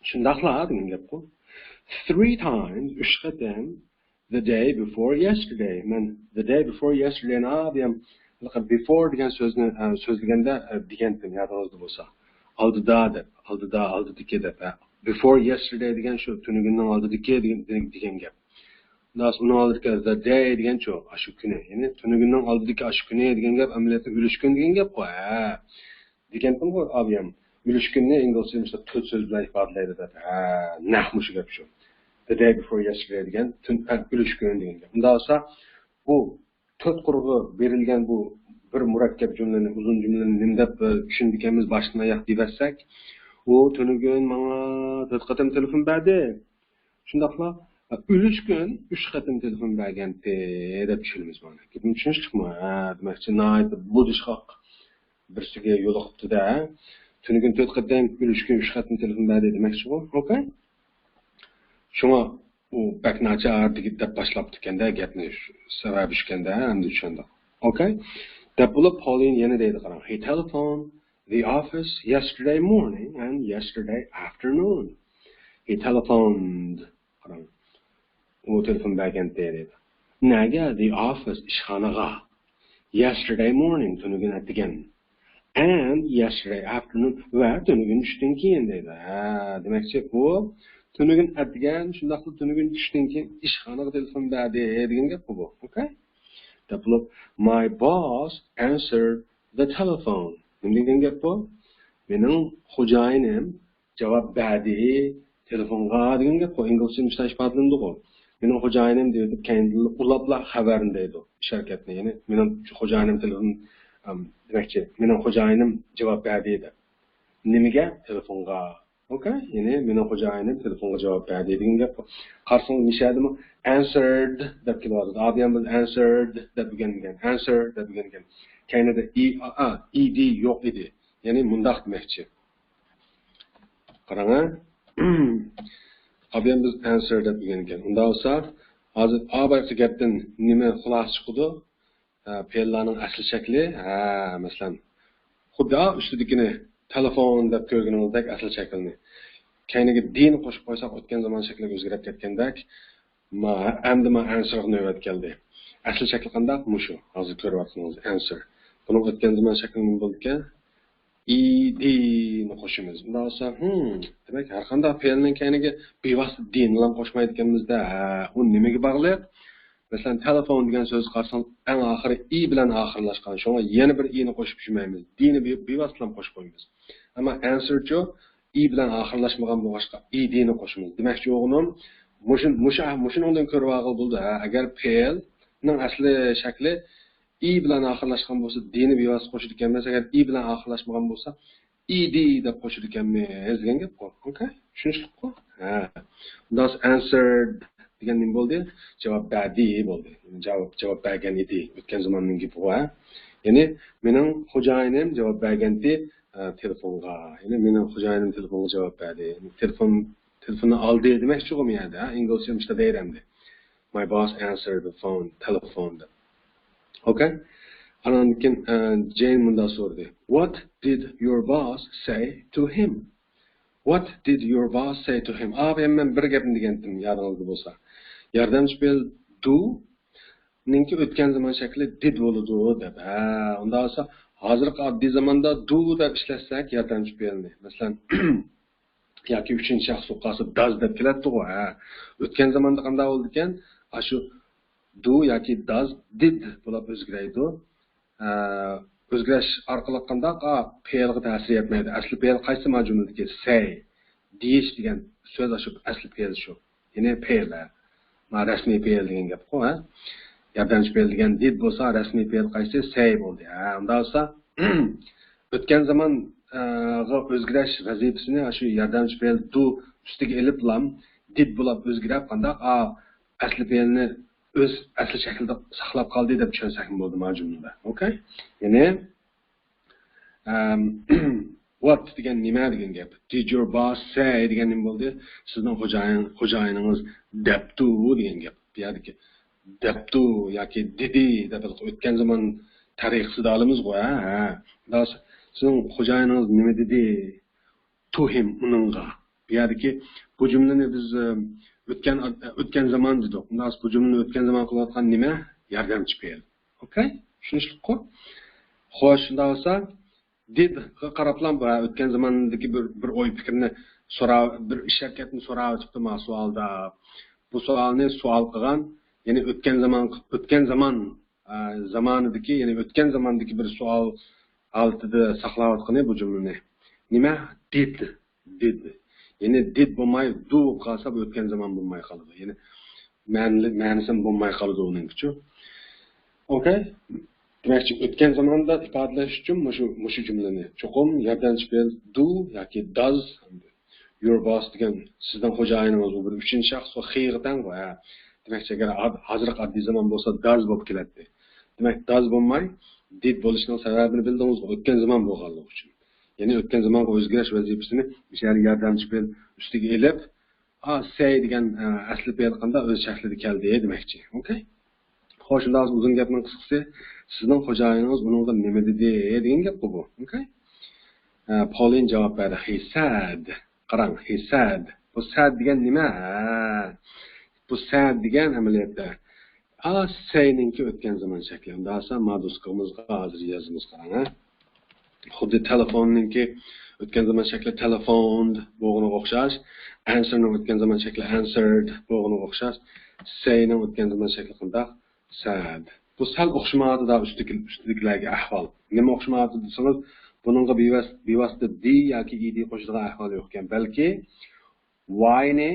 شۇنداقلا دېگەن گەپقۇ. Three times، ئۈچ قېتىم، the day before yesterday. مەن the day before yesterday نى ئادەم before دېگەن سۆزنى ئە، سۆزلىگەندە ئە، دېگەنتىم، يادىڭىزدا بولسا. ئالدىدا دەپ، ئالدىدا، ئالدىدىكى دەپ. ئە. Before yesterday دېگەن شۇ تۈنۈگۈننىڭ ئالدىدىكى دېگەن، دېگەن گەپ. خۇلاس، ئۇنىڭ ئالدىدىكى the day دېگەنچۇ، ئاشۇ كۈنى. يەنى تۈنۈگۈننىڭ ئالدىدىكى ئاشۇ كۈنى دېگەن گەپ ئەمەلىيەتتە ئۈلۈشكۈن دېگەن گەپقۇ. ھە. دېگەنتىمغۇ، ئابىيام. ئۈلۈشكۈننى ئىنگلىزچە مۇشۇنداق تۆت سۆز بىلەن ئىپادىلەيدۇ دەپ. ھە، نەق مۇشۇ گەپ شۇ. The day before yesterday دېگەن تۈن، ئە، ئۈلۈشكۈن دېگەن گەپ. ئۇنداق بولسا، بۇ تۆت قۇرغا بېرىلگەن بۇ بىر مۇرەككەپ جۈملىنى، ئۇزۇن جۈملىنى نېمە دەپ، ئە، چۈشىنىدىكەنمىز باشتىن ئاياق دېيىۋەتسەك، ئۇ تۈنۈگۈن ماڭا تۆت قېتىم تېلېفون بەردى. شۇنداقلا، ئە، ئۈلۈشكۈن ئۈچ قېتىم تېلېفون بەرگەنتى دەپ چۈشىنىمىز مانا. گېپىم چۈشىنىشلىكمۇ؟ ھە، دېمەكچى، ناھايىتى بۇدۇشقاق بىرسىگە يولۇقۇپتۇ-دە. تۈنۈگۈن تۆت قېتىم، ئۈلۈشكۈن ئۈچ قېتىم تېلېفون بەردى دېمەكچىغۇ. ئوكەي؟ شۇڭا ئۇ بەك ناچار دېگى-، دەپ باشلاپتىكەن-دە گەپنى. شۇ سەۋەبى شۇكەن-دە، ئەمدى چۈشەندۇق. ئوكەي؟ دەپ بولۇپ، پولىن يەنە دەيدۇ، قاراڭ. He telephoned the office yesterday morning and yesterday afternoon. He telephoned. قاراڭ. ئۇ تېلېفون بەرگەنتى دەيدۇ. نەگە؟ The office، ئىشخانىغا. Yesterday morning، تۈنۈگۈن ئەتىگەن. And yesterday afternoon، ۋە تۈنۈگۈن چۈشتىن كېيىن دەيدۇ. ھە، دېمەكچى، ئۇ تۈنۈگۈن ئەتىگەن، شۇنداقلا تۈنۈگۈن چۈشتىن كېيىن ئىشخانىغا تېلېفون بەردى دېگەن گەپقۇ بۇ. ئوكەي؟ دەپ بولۇپ، my boss answered the telephone. نېمە دېگەن گەپ بۇ؟ مېنىڭ خوجايىنىم جاۋاب بەردى تېلېفونغا دېگەن گەپقۇ. ئىنگلىزچە مۇشۇنداق ئىپادىلىنىدىغۇ. مېنىڭ خوجايىنىم دەيدۇ، كەينىدىن ئۇلاپلا خەۋەرنى دەيدۇ. ئىش ھەرىكەتنى، يەنى مېنىڭ خوجايىنىم تېلېفون، ئەم، دېمەكچى، مېنىڭ خوجايىنىم جاۋاب بەردى دەپ. نېمىگە؟ تېلېفونغا. ئوكەي؟ يەنى مېنىڭ خوجايىنىم تېلېفونغا جاۋاب بەردى دېگەن گەپ. قارىسىڭىز، مىشەدىمۇ answered دەپ كېلىۋاتىدۇ. ئابىيام بىز answered دەپ ئۆگەنگەن، answer دەپ ئۆگەنگەن. كەينىدە ئى، ئا، ئى دى يوق ئىدى. يەنى مۇنداق دېمەكچى. قاراڭ، ھە. ئابىيام بىز answer دەپ ئۆگەنگەن. ئۇنداق بولسا، ھازىر ئا بايىقى گەپتىن نېمە خۇلاسە چىقىدۇ؟ ھە، پېئىللارنىڭ ئەسلى شەكلى، ھە، مەسىلەن، خۇددى ئا ئۈستىدىكىنى تېلېفون دەپ كۆرگىنىڭىزدەك ئەسلى شەكلىنى. كەينىگە دىنى قوشۇپ قويساق، ئۆتكەن زامان شەكلىگە ئۆزگىرىپ كەتكەندەك. ما-، ئەمدى ما ئەنسىرغا نۆۋەت كەلدى. ئەسلى شەكلى قانداق؟ مۇشۇ. ھازىر كۆرۈۋاتقىنىڭىز ئەنسىر. بۇنىڭ ئۆتكەن زامان شەكلى نېمە بولىدىكەن؟ ئىدىنى قوشىمىز. ئۇنداق بولسا، ھىم، دېمەك، ھەر قانداق پېئىلنىڭ كەينىگە بىۋاسىتە دىنىلا قوشمايدىكەنمىز-دە. ھە، ئۇ نېمىگە باغلىق؟ مەسىلەن، تېلېفون دېگەن سۆز قارىساڭ، ئەڭ ئاخىرى ئى بىلەن ئاخىرلاشقان. شۇڭا يەنە بىر ئىنى قوشۇپ چۈشمەيمىز. دىنى بىۋاسىتىلا قوشۇپ قويىمىز. ئەمما ئەنسىرچۇ، ئى بىلەن ئاخىرلاشمىغان بولغاچقا، ئىدىنى قوشىمىز. دېمەكچى بولغىنىم، مۇشۇ، مۇشۇ، مۇشۇنىڭدىن كۆرۈۋالغىلى بولىدۇ. ھە، ئەگەر پېئىلنىڭ ئەسلى شەكلى ئى بىلەن ئاخىرلاشقان بولسا، دىنى بىۋاسىتە قوشىدىكەنمىز. ئەگەر ئى بىلەن ئاخىرلاشمىغان بولسا، ئىدى دەپ قوشىدىكەنمىز دېگەن گەپقۇ. ئوكەي؟ چۈشىنىشلىكقۇ؟ ھە. ئۇنداق ئەنسىرد دېگەن نېمە بولدى؟ جاۋاب بەردى بولدى. جاۋاب، جاۋاب بەرگەن ئىدى. ئۆتكەن زاماننىڭ گېپىغۇ، ھە. يەنى، مېنىڭ خوجايىنىم جاۋاب بەرگەنتى، ئە، تېلېفونغا. يەنى، مېنىڭ خوجايىنىم تېلېفونغا جاۋاب بەردى. يەنى، تېلېفون، تېلېفوننى ئالدى دېمەكچىغۇ بۇ يەردە، ھە. ئىنگلىزچە مۇشۇنداق دەيدۇ ئەمدى. My boss answered the phone، تېلېفون دەپ. ئوكەي؟ ئاناندىن كېيىن، ئە، جېين مۇنداق سورىدى. What did your boss say to him? What did your boss say to him? ئابىيام مەن بىر گەپنى دېگەنتىم، يادىڭىزدا بولسا. ياردەمچى پېئىل do نىڭكى ئۆتكەن زامان شەكلى did بولىدۇ دەپ. ھە، ئۇنداق بولسا، ھازىرقى ئاددىي زاماندا do دەپ ئىشلەتسەك ياردەمچى پېئىلنى. مەسىلەن، ياكى ئۈچىنچى شەخس بولۇپ قالسا does دەپ كېلەتتىغۇ، ھە. ئۆتكەن زاماندا قانداق بولىدىكەن؟ ئاشۇ do ياكى does، did بولاپ ئۆزگىرەيدۇ. ئە، ئۆزگىرىش ئارقىلىق قانداق؟ ئا، پېئىلغا تەسىر يەتمەيدۇ. ئەسلى پېئىل قايسى ما جۈملىدىكى؟ سەي. دېيىش دېگەن سۆز ئاشۇ ئەسلى پېئىل شۇ. يەنى پېئىل، ھە. ما رەسمىي پېئىل دېگەن گەپقۇ، ھە. ياردەمچى پېئىل دېگەن did بولسا، رەسمىي پېئىل قايسى؟ سەي بولدى. ھە، ئۇنداق بولسا، ئۆتكەن زامان، ئە، غا ئۆزگىرىش ۋەزىپىسىنى شۇ ياردەمچى پېئىل do ئۈستىگە ئېلىپلا، did بولاپ ئۆزگىرەپ، قانداق؟ ئا، ئەسلى پېئىلنى ئۆز ئەسلى شەكلىدە ساقلاپ قالدى دەپ چۈشەنسەكمۇ بولىدۇ ما جۈملىدە. ئوكەي؟ يەنى، ئەم، what دېگەن نېمە دېگەن گەپ؟ Did your boss say دېگەن نېمە بولدى؟ سىزنىڭ خوجايىن، خوجايىنىڭىز دەپتۇ دېگەن گەپ. بۇ يەردىكى دەپتۇ ياكى دېدى دەپ ئۆتكەن زامان تەرىقىسىدە ئالىمىزغۇ، ھە؟ ھە. سىزنىڭ خوجايىنىڭىز نېمە دېدى؟ To him، ئۇنىڭغا. بۇ يەردىكى بۇ جۈملىنى بىز، ئە، ئۆتكەن، ئۆتكەن زامان دېدۇق. ئۇنداق بۇ جۈملىنى ئۆتكەن زامان قىلىۋاتقان نېمە؟ ياردەمچى پېئىل. ئوكەي؟ چۈشىنىشلىكقۇ؟ خوش، شۇنداق بولسا، did غا قاراپلا بۇ ئۆتكەن زاماندىكى بىر، بىر ئوي پىكىرنى سورا-، بىر ئىش ھەرىكەتنى سوراۋېتىپتۇ ما سوئالدا. بۇ سوئالنى سوئال قىلغان، يەنى ئۆتكەن زامان، ئۆتكەن زامان، ئە، زامانىدىكى، يەنى ئۆتكەن زاماندىكى بىر سوئال ھالىتىدە ساقلاۋاتقىنى بۇ جۈملىنى. نېمە؟ Did. Did. يەنى did بولماي do بولۇپ قالسا، بۇ ئۆتكەن زامان بولماي قالىدۇ. يەنى مەنىلىك، مەنىسىمۇ بولماي قالىدۇ ئۇنىڭكىچۇ. ئوكەي؟ دېمەكچى، ئۆتكەن زاماندا ئىپادىلەش ئۈچۈن مۇشۇ، مۇشۇ جۈملىنى چوقۇم ياردەمچى پېئىل do ياكى does، your boss دېگەن سىزنىڭ خوجايىنىڭىز، ئۇ بىر ئۈچىنچى شەخس، ئۇ خىغا تەڭغۇ، ھە. دېمەكچى، ئەگەر ھاز-، ھازىرقى ئاددىي زامان بولسا does بولۇپ كېلەتتى. دېمەك، does بولماي did بولۇشىنىڭ سەۋەبىنى بىلدىڭىزغۇ، ئۆتكەن زامان بولغانلىقى ئۈچۈن. يەنى ئۆتكەن زامانغا ئۆزگىرىش ۋەزىپىسىنى مۇشۇ يەردە ياردەمچى پېئىل ئۈستىگە ئېلىپ، ئا، سەي دېگەن، ئە، ئەسلى پېئىل قانداق ئۆز شەكلىدە كەلدى دېمەكچى. ئوكەي؟ خوش، شۇنداق ئۇزۇن گەپنىڭ قىسقىسى، سىزنىڭ خوجايىنىڭىز ئۇنىڭغا نېمە دېدى دېگەن گەپقۇ بۇ. ئوكەي؟ ئە، پولىن جاۋاب بەردى. He said. قاراڭ، he said. بۇ said دېگەن نېمە؟ ھە. بۇ said دېگەن ئەمەلىيەتتە، ئا، سەينىڭكى ئۆتكەن زامان شەكلى. ئۇنداق بولسا ما دوسكىمىزغا ھازىر يازىمىز، قاراڭ، ھە. خۇددى تېلېفوننىڭكى ئۆتكەن زامان شەكلى telephoned بولغىنىغا ئوخشاش، answer نىڭ ئۆتكەن زامان شەكلى answered بولغىنىغا ئوخشاش، say نىڭ ئۆتكەن زامان شەكلى قانداق؟ Said. بۇ سەل ئوخشىمايۋاتىدۇ ئۈستىدىكى، ئۈستىدىكىلەرگە ئەھۋال. نېمە ئوخشىمايۋاتىدۇ دېسىڭىز، بۇنىڭغا بىۋاس-، بىۋاسىتە دى ياكى ئىدى قوشىدىغان ئەھۋال يوقكەن، بەلكى ۋاينى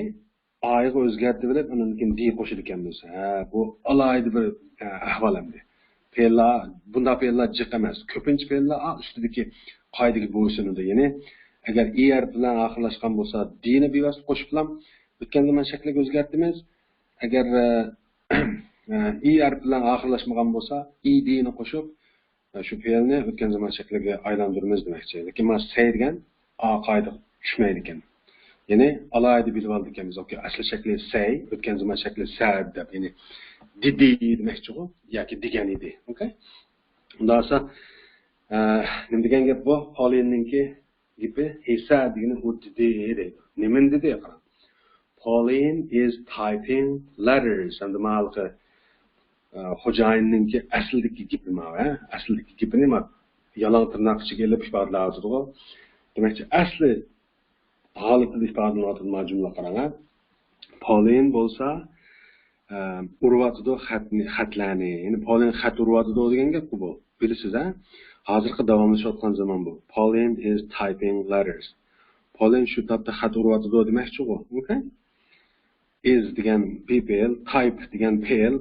ئايغا ئۆزگەرتىۋېلىپ، ئۇنىڭدىن كېيىن دى قوشىدىكەنمىز. ھە، بۇ ئالاھىدە بىر، ھە، ئەھۋال ئەمدى. پېئىللار، بۇنداق پېئىللار جىق ئەمەس. كۆپىنچە پېئىللار ئا ئۈستىدىكى قائىدىگە بويسۇنىدۇ. يەنى، ئەگەر ئى ھەرپى بىلەن ئاخىرلاشقان بولسا، دىنى بىۋاسىتە قوشۇپلا ئۆتكەن زامان شەكلىگە ئۆزگەرتىمىز. ئەگەر، ئە، ئە، ئى ھەرپى بىلەن ئاخىرلاشمىغان بولسا، ئىدىنى قوشۇپ، شۇ پېئىلنى ئۆتكەن زامان شەكلىگە ئايلاندۇرىمىز دېمەكچى. لېكىن مانا سەي دېگەن ئا قائىدىگە چۈشمەيدىكەن. يەنى ئالاھىدە بىلىۋالىدىكەنمىز. ئوكەي، ئەسلى شەكلى سەي، ئۆتكەن زامان شەكلى سەد دەپ، يەنى دېدى دېمەكچىغۇ ياكى دېگەن ئىدى. ئوكەي؟ ئۇنداق بولسا، ئە، نېمە دېگەن گەپ بۇ؟ پولىننىڭكى گېپى، he said دېگىنى ئۇ دېدى دەيدۇ. نېمىنى دېدى؟ قاراڭ. Pauline is typing letters. ئەمدى ماۋۇ ھېلىقى، ئە، خوجايىننىڭكى ئەسلىدىكى گېپى ماۋۇ، ھە؟ ئەسلىدىكى گېپىنى ما يالاڭ تىرناق ئىچىگە ئېلىپ ئىپادىلەۋاتىدىغۇ. دېمەكچى، ئەسلى ھالىتىدە ئىپادىلىنىۋاتىدۇ ما جۈملە، قاراڭ، ھە؟ پولىن بولسا، ئە، ئۇرۇۋاتىدۇ خەتنى، خەتلەرنى. يەنى پولىن خەت ئۇرۇۋاتىدۇ دېگەن گەپقۇ بۇ. بىلىسىز، ھە؟ ھازىرقى داۋاملىشىۋاتقان زامان بۇ. Pauline is typing letters. پولىن شۇ تاپتا خەت ئۇرۇۋاتىدۇ دېمەكچىغۇ. ئوكەي؟ Is دېگەن بى پېئىل، type دېگەن پېئىل،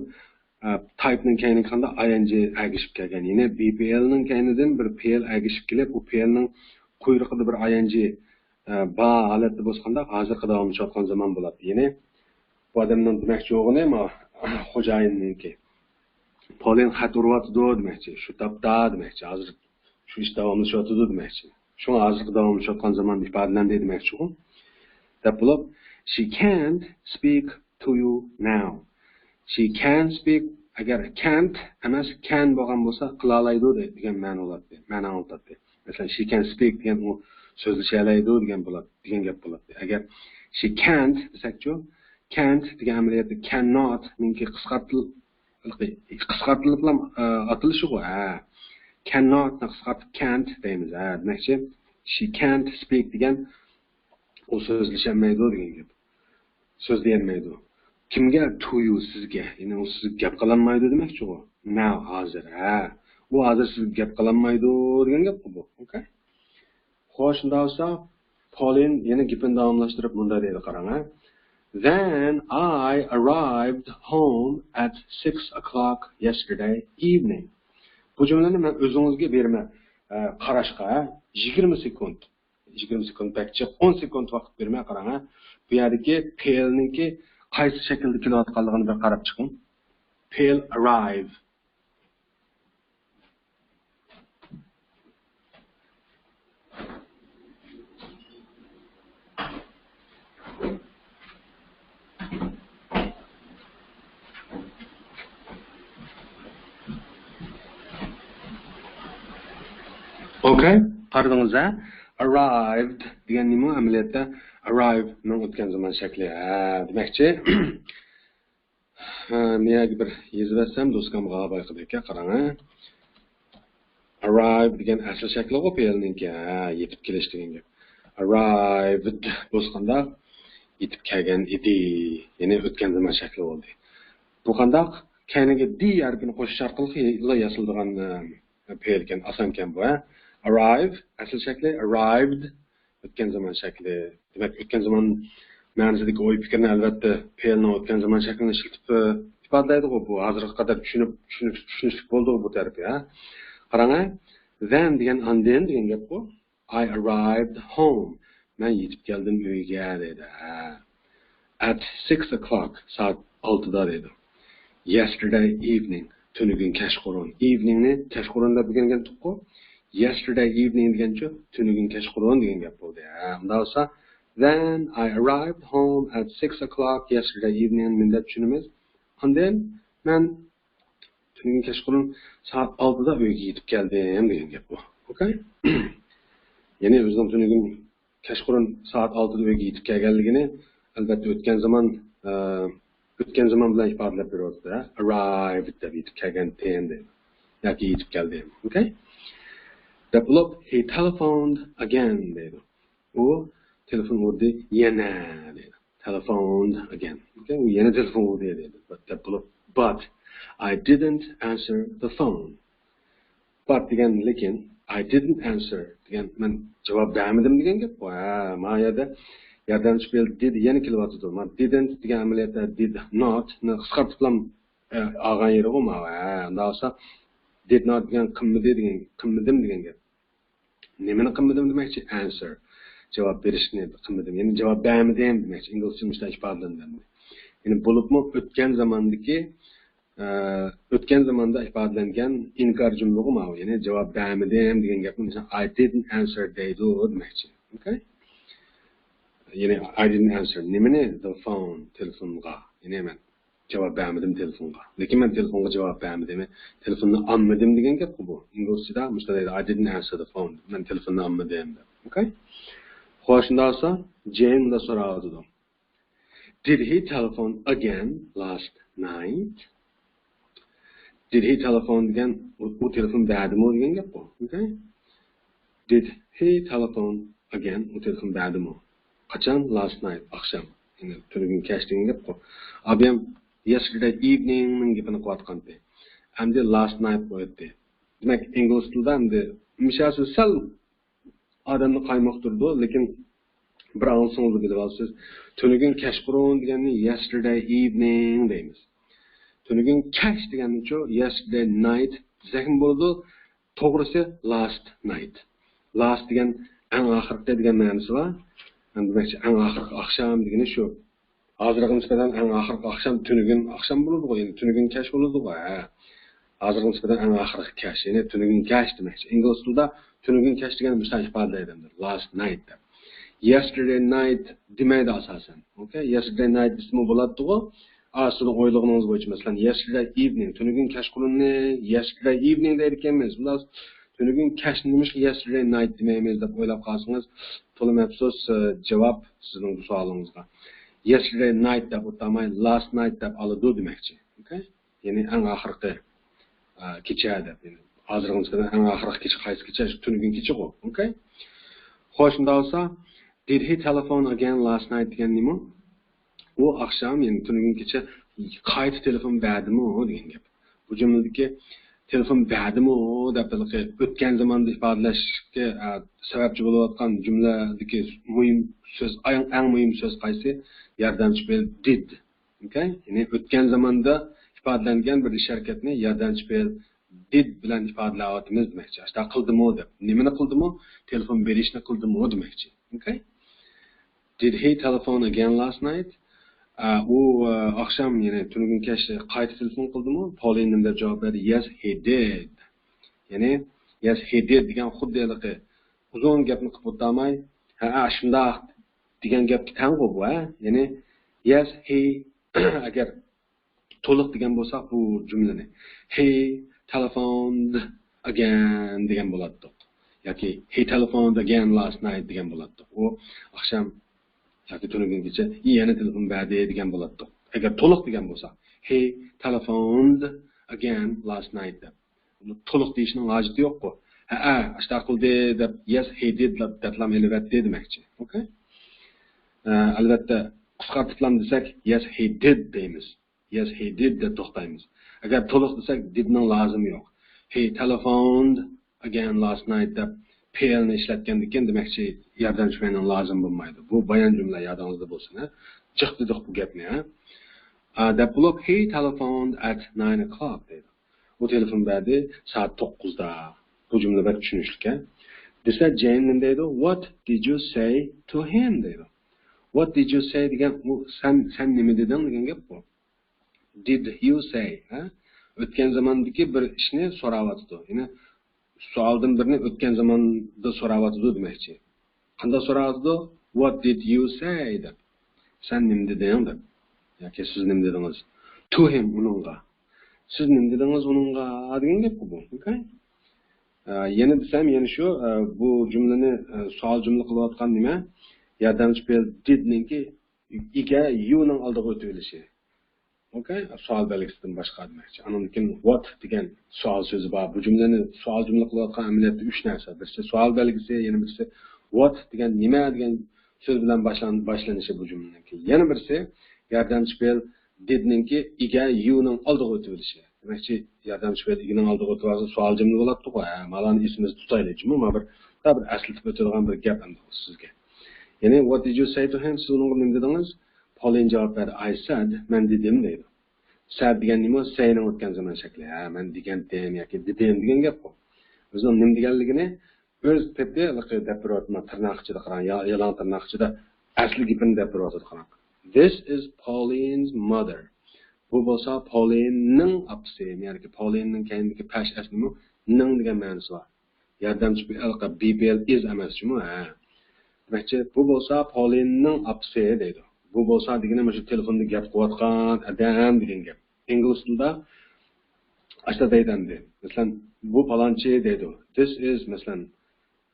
ئە، تايپنىڭ كەينىگە قانداق؟ ئاي ئېن جى ئەگىشىپ كەلگەن. يەنى بى پېئىلنىڭ كەينىدىن بىر پېئىل ئەگىشىپ كېلىپ، ئۇ پېئىلنىڭ قۇيرۇقىدا بىر ئاي ئېن جى، ئە، بار ھالەتتە بولسا قانداق؟ ھازىرقى داۋاملىشىۋاتقان زامان بولاتتى. يەنى بۇ ئادەمنىڭ دېمەكچى بولغىنى، ما، خوجايىننىڭكى. پولىن خەت ئۇرۇۋاتىدۇ دېمەكچى، شۇ تاپتا دېمەكچى، ھازىر شۇ ئىش داۋاملىشىۋاتىدۇ دېمەكچى. شۇڭا ھازىرقى داۋاملىشىۋاتقان زامان ئىپادىلەندى دېمەكچىغۇ. دەپ بولۇپ، she can't speak to you now. She can speak، ئەگەر can't ئەمەس، can بولغان بولسا، قىلالايدۇ دە-، دېگەن مەنە بولاتتى، مەنە ئاڭلىتاتتى. مەسىلەن، she can speak دېگەن ئۇ سۆزلىشەلەيدۇ دېگەن بولات-، دېگەن گەپ بولاتتى. ئەگەر she can't دېسەكچۇ، can't دېگەن ئەمەلىيەتتە cannot نىڭكى قىسقارتىل-، قىسقارتىلىپلا، ئە، ئاتىلىشىغۇ، ھە. Cannot نى قىسقارتىپ can't دەيمىز، ھە. دېمەكچى، she can't speak دېگەن ئۇ سۆزلىشەلمەيدۇ دېگەن گەپ. سۆزلىيەلمەيدۇ. كىمگە؟ To you، سىزگە. يەنى ئۇ سىزگە گەپ قىلالمايدۇ دېمەكچىغۇ. Now، ھازىر، ھە. ئۇ ھازىر سىزگە گەپ قىلالمايدۇ دېگەن گەپقۇ بۇ. ئوكەي؟ خوش، شۇنداق بولسا، پولىن يەنە گېپىنى داۋاملاشتۇرۇپ مۇنداق دەيدۇ، قاراڭ، ھە. Then I arrived home at six o'clock yesterday evening. بۇ جۈملىنى مەن ئۆزىڭىزگە بېرىمەن، ئە، قاراشقا، ھە. يىگىرمە سېكۇنت. يىگىرمە سېكۇنت بەك جىق، ئون سېكۇنت ۋاقىت بېرىمەن، قاراڭ، ھە. بۇ يەردىكى پېئىلنىڭكى قايسى شەكىلدە كېلىۋاتقانلىقىنى بىر قاراپ چىقىڭ. پېئىل arrive. ئوكەي، قارىدىڭىز ھە؟ Arrived دېگەن نېمە؟ ئەمەلىيەتتە arrive نىڭ ئۆتكەن زامان شەكلى. ھە، دېمەكچى، ھە، مەيەگە بىر يېزىۋەتسەم، دوسكامغا بايقىدىكەن، قاراڭ ھە. Arrive دېگەن ئەسلى شەكلىغۇ پېئىلنىڭكى، ھە، يېتىپ كېلىش دېگەن گەپ. Arrived بولسا قانداق؟ يېتىپ كەلگەن ئىدى. يەنى ئۆتكەن زامان شەكلى بولدى. بۇ قانداق؟ كەينىگە D ھەرپىنى قوشۇش ئارقىلىقلا ياسىلىدىغان، ئە، پېئىلكەن، ئاسانكەن بۇ، ھە. Arrive، ئەسلى شەكلى arrived، ئۆتكەن زامان شەكلى. دېمەك، ئۆتكەن زامان مەنىسىدىكى ئوي پىكىرنى، ئەلۋەتتە، پېئىلنىڭ ئۆتكەن زامان شەكلىنى ئىشلىتىپ، ئە، ئىپادىلەيدىغۇ. بۇ ھازىرغا قەدەر چۈشىنىپ، چۈشىنىپ، چۈشىنىشلىك بولدىغۇ بۇ تەرىپى، ھە. قاراڭ، ھە. Then دېگەن ئاندىن دېگەن گەپقۇ. I arrived home. مەن يېتىپ كەلدىم ئۆيگە دەيدۇ. ھە. At six o'clock، سائەت ئالتىدا دەيدۇ. Yesterday evening، تۈنۈگۈن كەچقۇرۇن. Evening نى كەچقۇرۇن دەپ ئۆگەنگەنتۇققۇ. Yesterday evening دېگەنچۇ، تۈنۈگۈن كەچقۇرۇن دېگەن گەپ بولدى. ھە، ئۇنداق بولسا، Then I arrived home at six o'clock yesterday evening. مۇنداق چۈشىنىمىز. ئاندىن مەن تۈنۈگۈن كەچقۇرۇن سائەت ئالتىدا ئۆيگە يېتىپ كەلدىم دېگەن گەپ بۇ. ئوكەي؟ يەنى ئۆزىنىڭ تۈنۈگۈن كەچقۇرۇن سائەت ئالتىدا ئۆيگە يېتىپ كەلگەنلىكىنى، ئەلۋەتتە، ئۆتكەن زامان، ئە، ئۆتكەن زامان بىلەن ئىپادىلەپ بېرىۋاتىدۇ، ھە؟ Arrived دەپ يېتىپ كەلگەنتىم دەيدۇ. ياكى يېتىپ كەلدىم. ئوكەي؟ دەپ بولۇپ، He telephoned again دەيدۇ. ئۇ تېلېفون ئۇردى يەنە دەيدۇ. Telephoned again. ئوكەي؟ ئۇ يەنە تېلېفون ئۇردى دەيدۇ. But دەپ بولۇپ، But I didn't answer the phone. But دېگەن لېكىن، I didn't answer دېگەن مەن جاۋاب بەرمىدىم دېگەن گەپ. ھە، ما يەردە ياردەمچى پېئىل did يەنە كېلىۋاتىدۇ. ما didn't دېگەن ئەمەلىيەتتە did not نى قىسقارتىپلا، ئە، ئالغان يېرىغۇ ما. ھە، ئۇنداق بولسا did not دېگەن قىلمىدى دېگەن، قىلمىدىم دېگەن گەپ. نېمىنى قىلمىدىم دېمەكچى؟ Answer. جاۋاب بېرىشنى قىلمىدىم. يەنى جاۋاب بەرمىدىم دېمەكچى. ئىنگلىزچە مۇشۇنداق ئىپادىلەندى. يەنى بولۇپمۇ ئۆتكەن زاماندىكى، ئە، ئۆتكەن زاماندا ئىپادىلەنگەن ئىنكار جۈملىغۇ ماۋۇ. يەنى جاۋاب بەرمىدىم دېگەن گەپنى، مىسال، I didn't answer دەيدۇ دېمەكچى. ئوكەي؟ يەنى I didn't answer. نېمىنى؟ The phone. تېلېفونغا. يەنى مەن جاۋاب بەرمىدىم تېلېفونغا. لېكىن مەن تېلېفونغا جاۋاب بەرمىدىم. تېلېفوننى ئالمىدىم دېگەن گەپقۇ بۇ. ئىنگلىزچىدا مۇشۇنداق دەيدۇ، I didn't answer the phone. مەن تېلېفوننى ئالمىدىم دەپ. ئوكەي؟ خوش، شۇنداق بولسا، جېين مۇنداق سوراۋاتىدۇ. Did he telephone again last night? Did he telephone دېگەن، ئۇ، ئۇ تېلېفون بەردىمۇ دېگەن گەپقۇ. ئوكەي؟ Did he telephone again؟ ئۇ تېلېفون بەردىمۇ؟ قاچان؟ Last night، ئاخشام. يەنى تۈنۈگۈن كەچ دېگەن گەپقۇ. ئابىيام yesterday evening نىڭ گېپىنى قىلىۋاتقانتى. ئەمدى last night قويۇپتى. دېمەك، ئىنگلىز تىلىدا ئەمدى مىشاسى سەل ئادەمنى قايمۇقتۇرىدۇ، لېكىن بىر ئاڭلىسىڭىزلا بىلىۋالىسىز. تۈنۈگۈن كەچقۇرۇن دېگەننى yesterday evening دەيمىز. تۈنۈگۈن كەچ دېگەننىچۇ yesterday night دېسەكمۇ بولىدۇ. توغرىسى last night. Last دېگەن ئەڭ ئاخىرقى دېگەن مەنىسى بار. دېمەكچى، ئەڭ ئاخىرقى ئاخشام دېگىنى شۇ. ھازىرغا نىسبەتەن ئەڭ ئاخىرقى ئاخشام تۈنۈگۈن ئاخشام بولىدىغۇ، يەنى تۈنۈگۈن كەچ بولىدىغۇ، ھە. ھازىرغا نىسبەتەن ئەڭ ئاخىرقى كەچ، يەنى تۈنۈگۈن كەچ دېمەكچى. ئىنگلىز تىلىدا تۈنۈگۈن كەچ دېگەننى مۇشۇنداق ئىپادىلەيدۇ، ئەمدى last night دەپ. Yesterday night دېمەيدۇ ئاساسەن. ئوكەي، yesterday night دېسىمۇ بولاتتىغۇ. ئا، سىزنىڭ ئويلىغىنىڭىز بويىچە، مەسىلەن، yesterday evening، تۈنۈگۈن كەچقۇرۇننى yesterday evening دەيدىكەنمىز. مۇنداق تۈنۈگۈن كەچنى نېمىشقا yesterday night دېمەيمىز دەپ ئويلاپ قالسىڭىز، تولىمۇ ئەپسۇس، ئە، جاۋاب سىزنىڭ بۇ سوئالىڭىزغا. Yesterday night دەپ ئوتاماي، last night دەپ ئالىدۇ دېمەكچى. ئوكەي؟ يەنى ئەڭ ئاخىرقى، ئە، كېچە دەپ. يەنى ھازىرغا نىسبەتەن ئەڭ ئاخىرقى كېچە قايسى كېچە؟ شۇ تۈنۈگۈن كېچىغۇ. ئوكەي؟ خوش، شۇنداق بولسا، did he telephone again last night دېگەن نېمە؟ ئۇ ئاخشام، يەنى تۈنۈگۈن كېچە قايتا تېلېفون بەردىمۇ دېگەن گەپ. بۇ جۈملىدىكى تېلېفون بەردىمۇ دەپ ھېلىقى ئۆتكەن زاماندا ئىپادىلەشكە، ئە، سەۋەبچى بولۇۋاتقان جۈملىدىكى مۇھىم سۆز، ئەڭ، ئەڭ مۇھىم سۆز قايسى؟ ياردەمچى پېئىل did. ئوكەي؟ يەنى ئۆتكەن زاماندا ئىپادىلەنگەن بىر ئىش ھەرىكەتنى ياردەمچى پېئىل did بىلەن ئىپادىلەۋاتىمىز دېمەكچى. ئاشۇنداق قىلدىمۇ دەپ. نېمىنى قىلدىمۇ؟ تېلېفون بېرىشنى قىلدىمۇ دېمەكچى. ئوكەي؟ Did he telephone again last night? ئا، ئۇ، ئا، ئاخشام، يەنى تۈنۈگۈن كەچ قايتا تېلېفون قىلدىمۇ؟ پولىن نېمە دەپ جاۋاب بەردى؟ Yes, he did. يەنى yes, he did دېگەن خۇددى ھېلىقى ئۇزۇن گەپنى قىلىپ ئولتۇرماي، ھە، شۇنداق دېگەن گەپكە تەڭغۇ بۇ، ھە؟ يەنى yes, he، ئەگەر تولۇق دېگەن بولساق بۇ جۈملىنى، he telephoned again دېگەن بولاتتۇق. ياكى he telephoned again last night دېگەن بولاتتۇق. ئۇ ئاخشام ياكى تۈنۈگۈن كېچە يەنە تېلېفون بەردى دېگەن بولاتتۇق. ئەگەر تولۇق دېگەن بولسا، he telephoned again last night دەپ. بۇنى تولۇق دېيىشنىڭ ھاجىتى يوققۇ. ھەئە، ئاشۇنداق قىلدى دەپ، yes, he did دەپ، دەپلام ئېلىۋەتتى دېمەكچى. ئوكەي؟ ئە، ئەلۋەتتە، قىسقارتىپلام دېسەك، yes, he did دەيمىز. Yes, he did دەپ توختايمىز. ئەگەر تولۇق دېسەك، did نىڭ لازىمى يوق. He telephoned again last night دەپ پېئىلنى ئىشلەتكەندىكىن، دېمەكچى، ياردەمچى پېئىلنىڭ لازىمى بولمايدۇ. بۇ بايان جۈملە يادىڭىزدا بولسۇن، ھە؟ جىق دېدۇق بۇ گەپنى، ھە؟ ئا، دەپ بولۇپ، he telephoned at nine o'clock دەيدۇ. ئۇ تېلېفون بەردى سائەت توققۇزدا. بۇ جۈملە بەك چۈشىنىشلىك، ھە؟ دېسە، جېين نېمە دەيدۇ؟ What did you say to him دەيدۇ. What did you say دېگەن، ئۇ سەن، سەن نېمە دېدىڭ دېگەن گەپ بۇ. Did you say، ھە؟ ئۆتكەن زاماندىكى بىر ئىشنى سوراۋاتىدۇ. يەنى سوئالدىن بىرنى ئۆتكەن زاماندا سوراۋاتىدۇ دېمەكچى. قانداق سوراۋاتىدۇ؟ What did you say دەپ. سەن نېمە دېدىڭ دەپ. ياكى سىز نېمە دېدىڭىز؟ To him، ئۇنىڭغا. سىز نېمە دېدىڭىز ئۇنىڭغا دېگەن گەپكۇ بۇ. ئوكەي؟ ئە، يەنە دېسەم، يەنە شۇ، ئە، بۇ جۈملىنى، ئە، سوئال جۈملە قىلىۋاتقان نېمە؟ ياردەمچى پېئىل did نىڭكى ئىگە you نىڭ ئالدىغا ئۆتۈۋېلىشى. ئوكەي؟ سوئال بەلگىسىدىن باشقا دېمەكچى. ئاندىن كېيىن what دېگەن سوئال سۆزى بار. بۇ جۈملىنى سوئال جۈملە قىلىۋاتقان ئەمەلىيەتتە ئۈچ نەرسە. بىرسى سوئال بەلگىسى، يەنە بىرسى what دېگەن نېمە دېگەن سۆز بىلەن باشلان-، باشلىنىشى بۇ جۈملىنىڭكى. يەنە بىرسى ياردەمچى پېئىل did نىڭكى ئىگە you نىڭ ئالدىغا ئۆتۈۋېلىشى. دېمەكچى، ياردەمچى پېئىل ئىگىنىڭ ئالدىغا ئۆتۈۋالسا سوئال جۈملە بولاتتىغۇ. ھە، مانا ئېسىمىزدە تۇتايلى جۇمۇ. مانا بىر، بىر ئەسلىتىپ ئۆتىدىغان بىر گەپ ئەمدى سىزگە. يەنى، what did you say to him؟ سىز ئۇنىڭغا نېمە دېدىڭىز؟ پولىن جاۋاب بەردى، I said، مەن دېدىم دەيدۇ. سەد دېگەن نېمە؟ سەينىڭ ئۆتكەن زامان شەكلى. ھە، مەن دېگەنتىم ياكى دېدىم دېگەن گەپقۇ. ئۆزىنىڭ نېمە دېگەنلىكىنى ئۆز پېتى ھېلىقى دەپ بېرىۋاتىدۇ، تىرناق ئىچىدە قاراڭ، يا-، يالاڭ تىرناق ئىچىدە ئەسلى گېپىنى دەپ بېرىۋاتىدۇ، قاراڭ. This is Pauline's mother. بۇ بولسا پولىننىڭ ئاپىسى، يەنى پولىننىڭ كەينىدىكى پەش ئەسلىمۇ نىڭ دېگەن مەنىسى بار. ياردەمچى پېئىل، بى پېئىل ئىز ئەمەس جۇمۇ، ھە. دېمەكچى، بۇ بولسا پولىننىڭ ئاپىسى دەيدۇ. بۇ بولسا دېگىنى مۇشۇ تېلېفوندا گەپ قىلىۋاتقان ئادەم دېگەن گەپ. ئىنگلىز تىلىدا ئاشۇنداق دەيدۇ ئەمدى. مەسىلەن، بۇ پالانچى دەيدۇ. This is، مەسىلەن،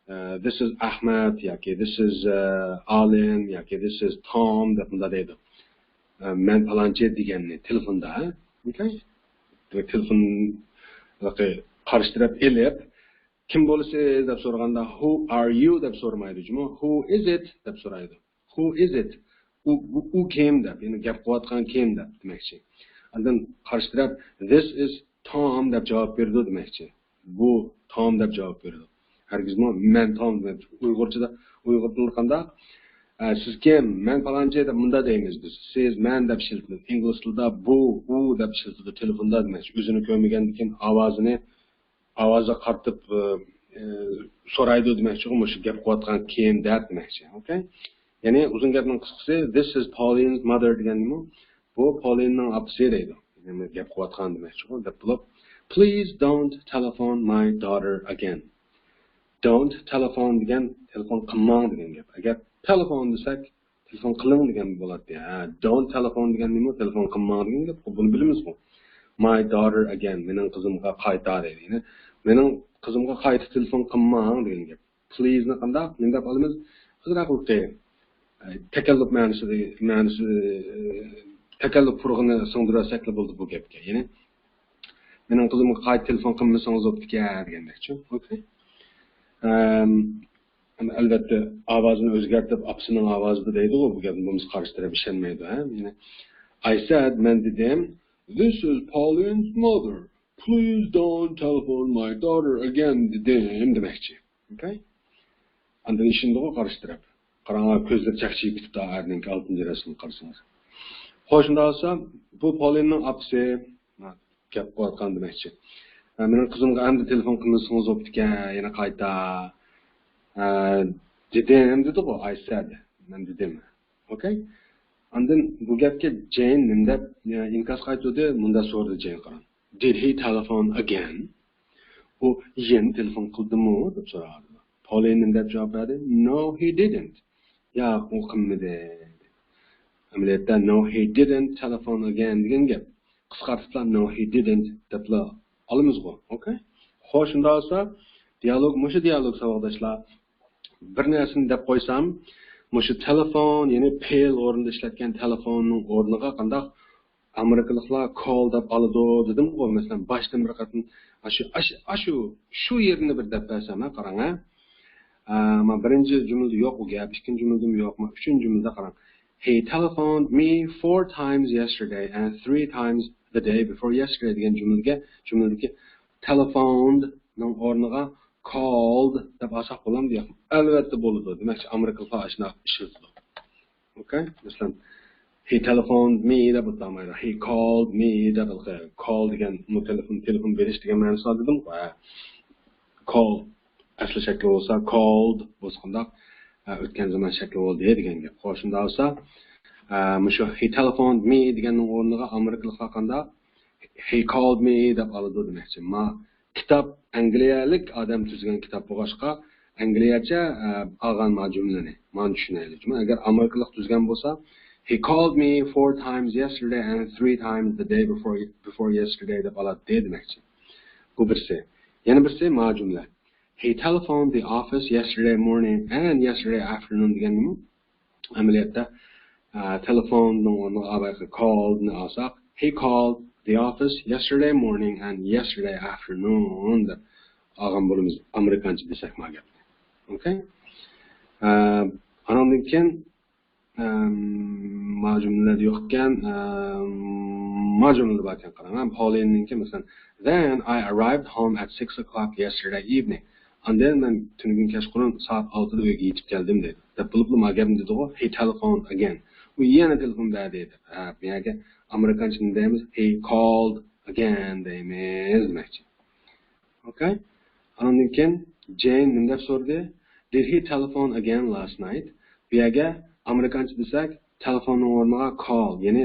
ئە، this is ئەخمەت ياكى this is، ئە، ئالىم ياكى this is توم دەپ مۇنداق دەيدۇ. ئە، مەن پالانچى دېگەننى تېلېفوندا، ھە؟ ئوكەي؟ تېلېفون قارشى تەرەپ ئېلىپ، كىم بولىسىز دەپ سورىغاندا، who are you دەپ سورىمايدۇ جۇمۇ. Who is it دەپ سورايدۇ. Who is it؟ ئۇ، ئۇ، ئۇ كىم دەپ، يەنى گەپ قىلىۋاتقان كىم دەپ دېمەكچى. ئاندىن قارشى تەرەپ this is توم دەپ جاۋاب بېرىدۇ دېمەكچى. بۇ توم دەپ جاۋاب بېرىدۇ. ھەرگىزمۇ مەن توم دېمەيدۇ. ئۇيغۇرچىدا، ئۇيغۇر تىلىدا قانداق؟ ئە، سىز كىم؟ مەن پالانچى دەپ مۇنداق دەيمىز بىز. سىز، مەن دەپ ئىشلىتىمىز. ئىنگلىز تىلىدا بۇ، ئۇ دەپ ئىشلىتىدۇ تېلېفوندا دېمەكچى. ئۆزىنى كۆرمىگەندىن كېيىن ئاۋازىنى ئاۋازغا قارىتىپ، ئە، ئە، سورايدۇ دېمەكچىغۇ، مۇشۇ گەپ قىلىۋاتقان كىم دەپ دېمەكچى. ئوكەي؟ يەنى ئۇزۇن گەپنىڭ قىسقىسى، this is Pauline's mother دېگەن نېمە؟ بۇ پولىننىڭ ئاپىسى دەيدۇ. يەنى گەپ قىلىۋاتقان دېمەكچىغۇ، دەپ بولۇپ، please don't telephone my daughter again. Don't telephone دېگەن تېلېفون قىلماڭ دېگەن گەپ. ئەگەر تېلېفون دېسەك، تېلېفون قىلىڭ دېگەن بولاتتى. ھە، don't telephone دېگەن نېمە؟ تېلېفون قىلماڭ دېگەن گەپ. بۇنى بىلىمىزغۇ. My daughter again، مېنىڭ قىزىمغا قايتا دەيدۇ. يەنى مېنىڭ قىزىمغا قايتا تېلېفون قىلماڭ دېگەن گەپ. Please نى قانداق، نېمە دەپ ئالىمىز؟ ئازراق، ئە، تەكەللۇپ مەنىسى، مەنىسى، ئە، تەكەللۇپ پۇرىقىنى سىڭدۈرۈۋەتسەكلا بولدى بۇ گەپكە. يەنى مېنىڭ قىزىمغا قايتا تېلېفون قىلمىسىڭىز بوپتىكەن دېگەندەكچۇ. ئوكەي. ئەم، ئەلبەتتە، ئاۋازىنى ئۆزگەرتىپ، ئاپىسىنىڭ ئاۋازىدا دەيدىغۇ، بۇ گەپنى بولمىسا قارشى تەرەپ ئىشەنمەيدۇ، ھە؟ يەنى، I said، مەن دېدىم، this is Pauline's mother. Please don't telephone my daughter again دېدىم دېمەكچى. ئوكەي؟ ئاندىن ئىشىنىدىغۇ قارشى تەرەپ. قاراڭلار، كۆزلىرى چەقچىيىپ كېتىپتۇ، ئەرنىڭكى ئالتىنچى رەسىمگە قارىسىڭىز. خوش، شۇنداق بولسا، بۇ پولىننىڭ ئاپىسى. گەپ قىلىۋاتقان دېمەكچى. ھە، مېنىڭ قىزىمغا ئەمدى تېلېفون قىلمىسىڭىز بوپتىكەن، يەنە قايتا. ھە، دېدىم دېدىغۇ، I said. مەن دېدىم. ئوكەي؟ ئاندىن بۇ گەپكە جېين نېمە دەپ، ئە، ئىنكاس قايتۇردى؟ مۇنداق سورىدى جېين، قاراڭ. Did he telephone again? ئۇ يەنە تېلېفون قىلدىمۇ؟ دەپ سورىدى. پولىن نېمە دەپ جاۋاب بەردى؟ No, he didn't. ياق، ئۇ قىلمىدى. ئەمەلىيەتتە no, he didn't telephone again دېگەن گەپ. قىسقارتىپلا no, he didn't دەپلا ئالىمىزغۇ. ئوكەي؟ خوش، شۇنداق بولسا دىيالوگ، مۇشۇ دىيالوگ ساۋاقداشلار. بىر نەرسىنى دەپ قويسام، مۇشۇ تېلېفون، يەنى پېل ئورنىدا ئىشلەتكەن تېلېفوننىڭ ئورنىغا قانداق ئامېرىكىلىقلار call دەپ ئالىدۇ دېدىمغۇ، مەسىلەن، باشتىن بىر قېتىم ئاشۇ، ئاشۇ، ئاشۇ، شۇ يېرىنى بىر دەپ بەرسەم، ھە، قاراڭ، ھە. ئە، ما بىرىنچى جۈملىدە يوق ئۇ گەپ، ئىككىنچى جۈملىدىمۇ يوق، ما ئۈچىنچى جۈملىدە قاراڭ. He telephoned me four times yesterday and three times the day before yesterday دېگەن جۈملىگە، جۈملىدىكى telephoned نىڭ ئورنىغا called دەپ ئالساق بولامدۇ ياقمۇ؟ ئەلۋەتتە بولىدۇ. دېمەكچى، ئامېرىكىلىقلار ئاشۇنداق ئىشلىتىدۇ. ئوكەي؟ مەسىلەن، he telephoned me دەپ ئاتالمايدۇ. He called me دەپ ئاتايدۇ. Call دېگەن مۇ تېلېفون، تېلېفون بېرىش دېگەن مەنىسى بار دېدىمغۇ. Call ئەسلى شەكلى بولسا called بولسا قانداق؟ ئە، ئۆتكەن زامان شەكلى بولدى دېگەن گەپ. خوش، شۇنداق بولسا، ئە، مۇشۇ he telephoned me دېگەننىڭ ئورنىغا ئامېرىكىلىقلار قانداق؟ He called me دەپ ئالىدۇ دېمەكچى. ما كىتاب ئەنگلىيەلىك ئادەم تۈزگەن كىتاب بولغاچقا، ئەنگلىيەچە، ئە، ئالغان ما جۈملىنى. مانا چۈشىنەيلى. ئەگەر ئامېرىكىلىق تۈزگەن بولسا، he called me four times yesterday and three times the day before, before yesterday دەپ ئالاتتى دېمەكچى. بۇ بىرسى. يەنە بىرسى ما جۈملە. He telephoned the office yesterday morning and yesterday afternoon دېگەن نېمە؟ ئەمەلىيەتتە، ئە، تېلېفوننىڭ ئورنىغا بايىقى called نى ئالساق، he called the office yesterday morning and yesterday afternoon دەپ ئالغان بولىمىز، ئامېرىكانچە دېسەك ما گەپنى. ئوكەي؟ ئە، ئاناندىن كېيىن، ئە، ما جۈملىلەردە يوق ئىكەن، ئە، ما جۈملىدە بار ئىكەن، قاراڭ. ھە، پولىننىڭكى، مەسىلەن، Then I arrived home at six o'clock yesterday evening. ئاندىن مەن تۈنۈگۈن كەچقۇرۇن سائەت ئالتىدا ئۆيگە يېتىپ كەلدىم دەيدۇ. دەپ بولۇپلا ما گەپنى دېدىغۇ، he telephoned again. ئۇ يەنە تېلېفون بەردى دەپ. ھە، بۇ يەرگە ئامېرىكانچە نېمە دەيمىز؟ He called again دەيمىز دېمەكچى. ئوكەي. ئاندىن كېيىن جېين نېمە دەپ سورىدى؟ Did he telephone again last night? بۇ يەرگە ئامېرىكانچە دېسەك، تېلېفوننىڭ ئورنىغا call، يەنى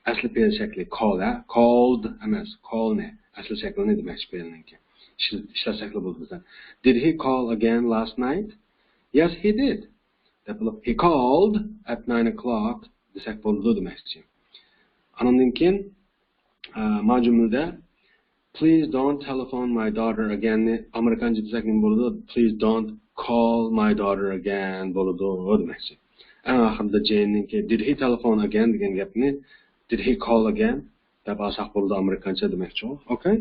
ئەسلى پېئىل شەكلى call، ھە؟ Called ئەمەس، call نى، ئەسلى شەكلىنى دېمەكچى پېئىلنىڭكى. ئىشلە-، ئىشلەتسەكلا بولىدۇ بىزدە. Did he call again last night? Yes, he did. دەپ بولۇپ، he called at nine o'clock دېسەك بولىدۇ دېمەكچى. ئانىڭدىن كېيىن، ئە، ما جۈملىدە، Please don't telephone my daughter again نى ئامېرىكانچە دېسەك نېمە بولىدۇ؟ Please don't call my daughter again بولىدۇ دېمەكچى. ئەڭ ئاخىرىدا جېيننىڭكى، Did he telephone again دېگەن گەپنى Did he call again دەپ ئالساق بولىدۇ ئامېرىكانچە دېمەكچى. ئوكەي؟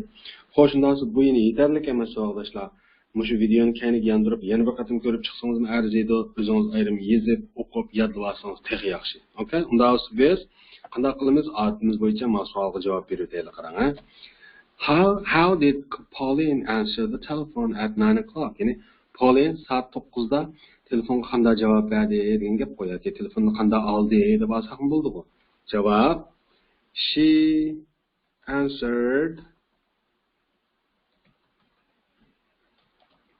خوش، شۇنداق بولسا بۇ يەنە يېتەرلىك ئەمەس، ساۋاقداشلار. مۇشۇ ۋىدېئونى كەينىگە ياندۇرۇپ، يەنە بىر قېتىم كۆرۈپ چىقسىڭىزمۇ ئەرزىيدۇ. ئۆزىڭىز ئايرىم يېزىپ، ئوقۇپ، يادلىۋالسىڭىز تېخى ياخشى. ئوكەي؟ ئۇنداق بولسا بىز قانداق قىلىمىز؟ ئادىتىمىز بويىچە مانا سوئالغا جاۋاب بېرىۋېتەيلى، قاراڭ، ھە. How, how did Pauline answer the telephone at nine o'clock? يەنى پولىن سائەت توققۇزدا تېلېفونغا قانداق جاۋاب بەردى دېگەن گەپ قوي، ياكى تېلېفوننى قانداق ئالدى دەپ ئالساقمۇ بولىدىغۇ. جاۋاب، she answered.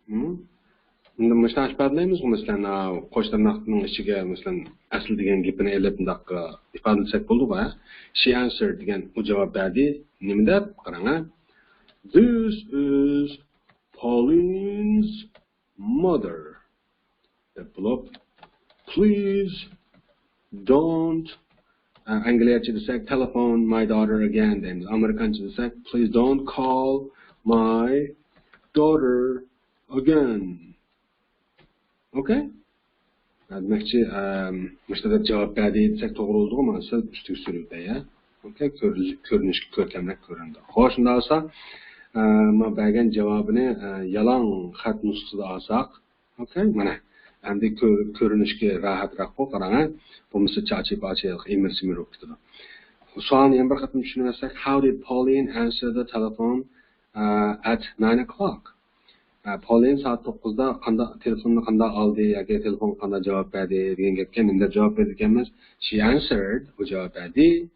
ھىم؟ ئەمدى مۇشۇنداق ئىپادىلەيمىزغۇ، مەسىلەن، ھا، قوش تىرناقنىڭ ئىچىگە، مەسىلەن، ئەسلى دېگەن گېپىنى ئېلىپ، مۇنداق ئىپادىلىسەك بولىدىغۇ، ھە؟ She answered دېگەن ئۇ جاۋاب بەردى. نېمە دەپ؟ قاراڭ، ھە. This is Pauline's mother. دەپ بولۇپ، Please don't، ئە، ئەنگلىيەچە دېسەك، Telephone my daughter again دەيمىز. ئامېرىكانچە دېسەك، Please don't call my daughter again. ئوكەي؟ ھە، دېمەكچى، ئەم، مۇشۇنداق دەپ جاۋاب بەردى دېسەك توغرا بولىدىغۇ، مانا سەل ئۈستىگە سۈرۈپ بەر، يا. ئوكەي، كۆرۈنۈش-، كۆرۈنۈشكە كۆركەمرەك كۆرۈندى. خوش، شۇنداق بولسا، ئە، ما بەرگەن جاۋابىنى، ئە، يالاڭ خەت نۇسخىسىدا ئالساق، ئوكەي، مانا. ئەمدى كۆ-، كۆرۈنۈشكە راھەتراققۇ، قاراڭ، ھە؟ بولمىسا چاچى-پاچى ئىمىر-سىمىر بولۇپ كېتىدۇ. سوئالنى يەنە بىر قېتىم چۈشىنىۋەتسەك، how did Pauline answer the telephone uh, at nine o'clock? ئە، پولىن سائەت توققۇزدا قانداق، تېلېفوننى قانداق ئالدى ياكى تېلېفونغا قانداق جاۋاب بەردى دېگەن گەپكە نېمە دەپ جاۋاب بېرىدىكەنمىز؟ She answered، ئۇ جاۋاب بەردى.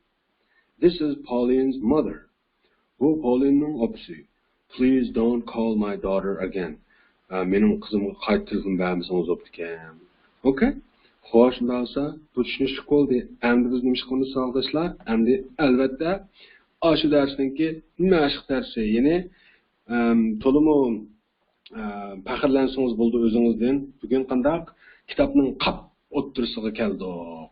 This is Pauline's mother. بۇ پولىننىڭ ئاپىسى. Please don't call my daughter again. ئە، مېنىڭ قىزىمغا قايتا تېلېفون بەرمىسىڭىز بوپتىكەن. ئوكەي؟ خوش، ئۇنداق بولسا بۇ چۈشىنىشلىك بولدى. ئەمدى بىز نېمە ئىش قىلىمىز، ساۋاقداشلار؟ ئەمدى ئەلۋەتتە ئاشۇ دەرسنىڭكى مەشىق دەرسى، يەنى ئەم، تولىمۇ، ئە، پەخىرلەنسىڭىز بولىدۇ ئۆزىڭىزدىن. بۈگۈن قانداق؟ كىتابنىڭ قاپ ئوتتۇرىسىغا كەلدۇق.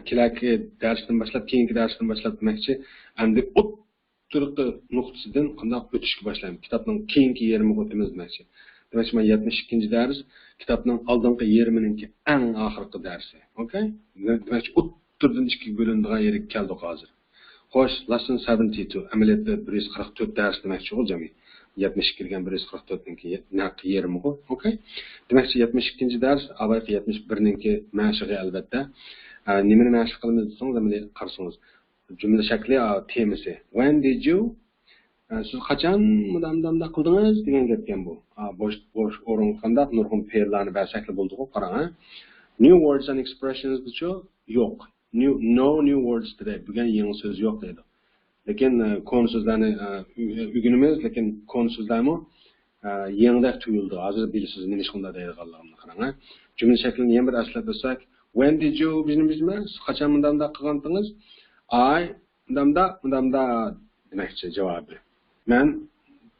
كېلەكى دەرستىن باشلاپ، كېيىنكى دەرستىن باشلاپ دېمەكچى، ئەمدى ئوتتۇرىقى نۇقتىسىدىن قانداق ئۆتۈشكە باشلايمىز. كىتابنىڭ كېيىنكى يېرىمىغا ئۆتىمىز دېمەكچى. دېمەكچى، مانا يەتمىش ئىككىنچى دەرس، كىتابنىڭ ئالدىنقى يېرىمىنىڭكى ئەڭ ئاخىرقى دەرسى. ئوكەي؟ دېمەكچى، ئوتتۇرىدىن ئىككىگە بۆلۈنىدىغان يېرىگە كەلدۇق ھازىر. خوش، lesson seventy-two، ئەمەلىيەتتە بىر يۈز قىرىق تۆت دەرس دېمەكچىغۇ جەمئىي. يەتمىش ئىككى دېگەن بىر يۈز قىرىق تۆتنىڭكى نەق يېرىمىغۇ. ئوكەي. دېمەكچى، يەتمىش ئىككىنچى دەرس، ئاۋايقى يەتمىش بىرنىڭكى مەشىقى ئەلۋەتتە. ئە، نېمىنى مەشىق قىلىمىز دېسىڭىز، ئەمەلىي قارىسىڭىز. جۈملە شەكلى، ئا، تېمىسى. When did you؟ ئە، سىز قاچان مۇنداق، مۇنداق، مۇنداق قىلدىڭىز دېگەن گەپكەن بۇ. ئا، بوش، بوش ئورۇنغا قانداق نۇرغۇن پېئىللارنى بەرسەكلا بولىدىغۇ، قاراڭ، ھە. New words and expressions دىچۇ؟ يوق. New، no new words today. بۈگۈن يېڭى سۆز يوق دەيدۇ. لېكىن، ئە، كونا سۆزلەرنى، ئە، ئۆ-، ئۆگىنىمىز، لېكىن كونا سۆزلەرمۇ، ئە، يېڭىدەك تۇيۇلىدۇ. ھازىر بىلىسىز نېمە ئىش قىلىمىز دەيدىغانلىقىمنى، قاراڭ، ھە. جۈملە شەكلىنى يەنە بىر ئەسلەپ ئۆتسەك، when did you، بىز نېمە، بىز قاچان مۇنداق، مۇنداق قىلغانتىڭىز؟ I، مۇنداق، مۇنداق، مۇنداق دېمەكچى جاۋابى. مەن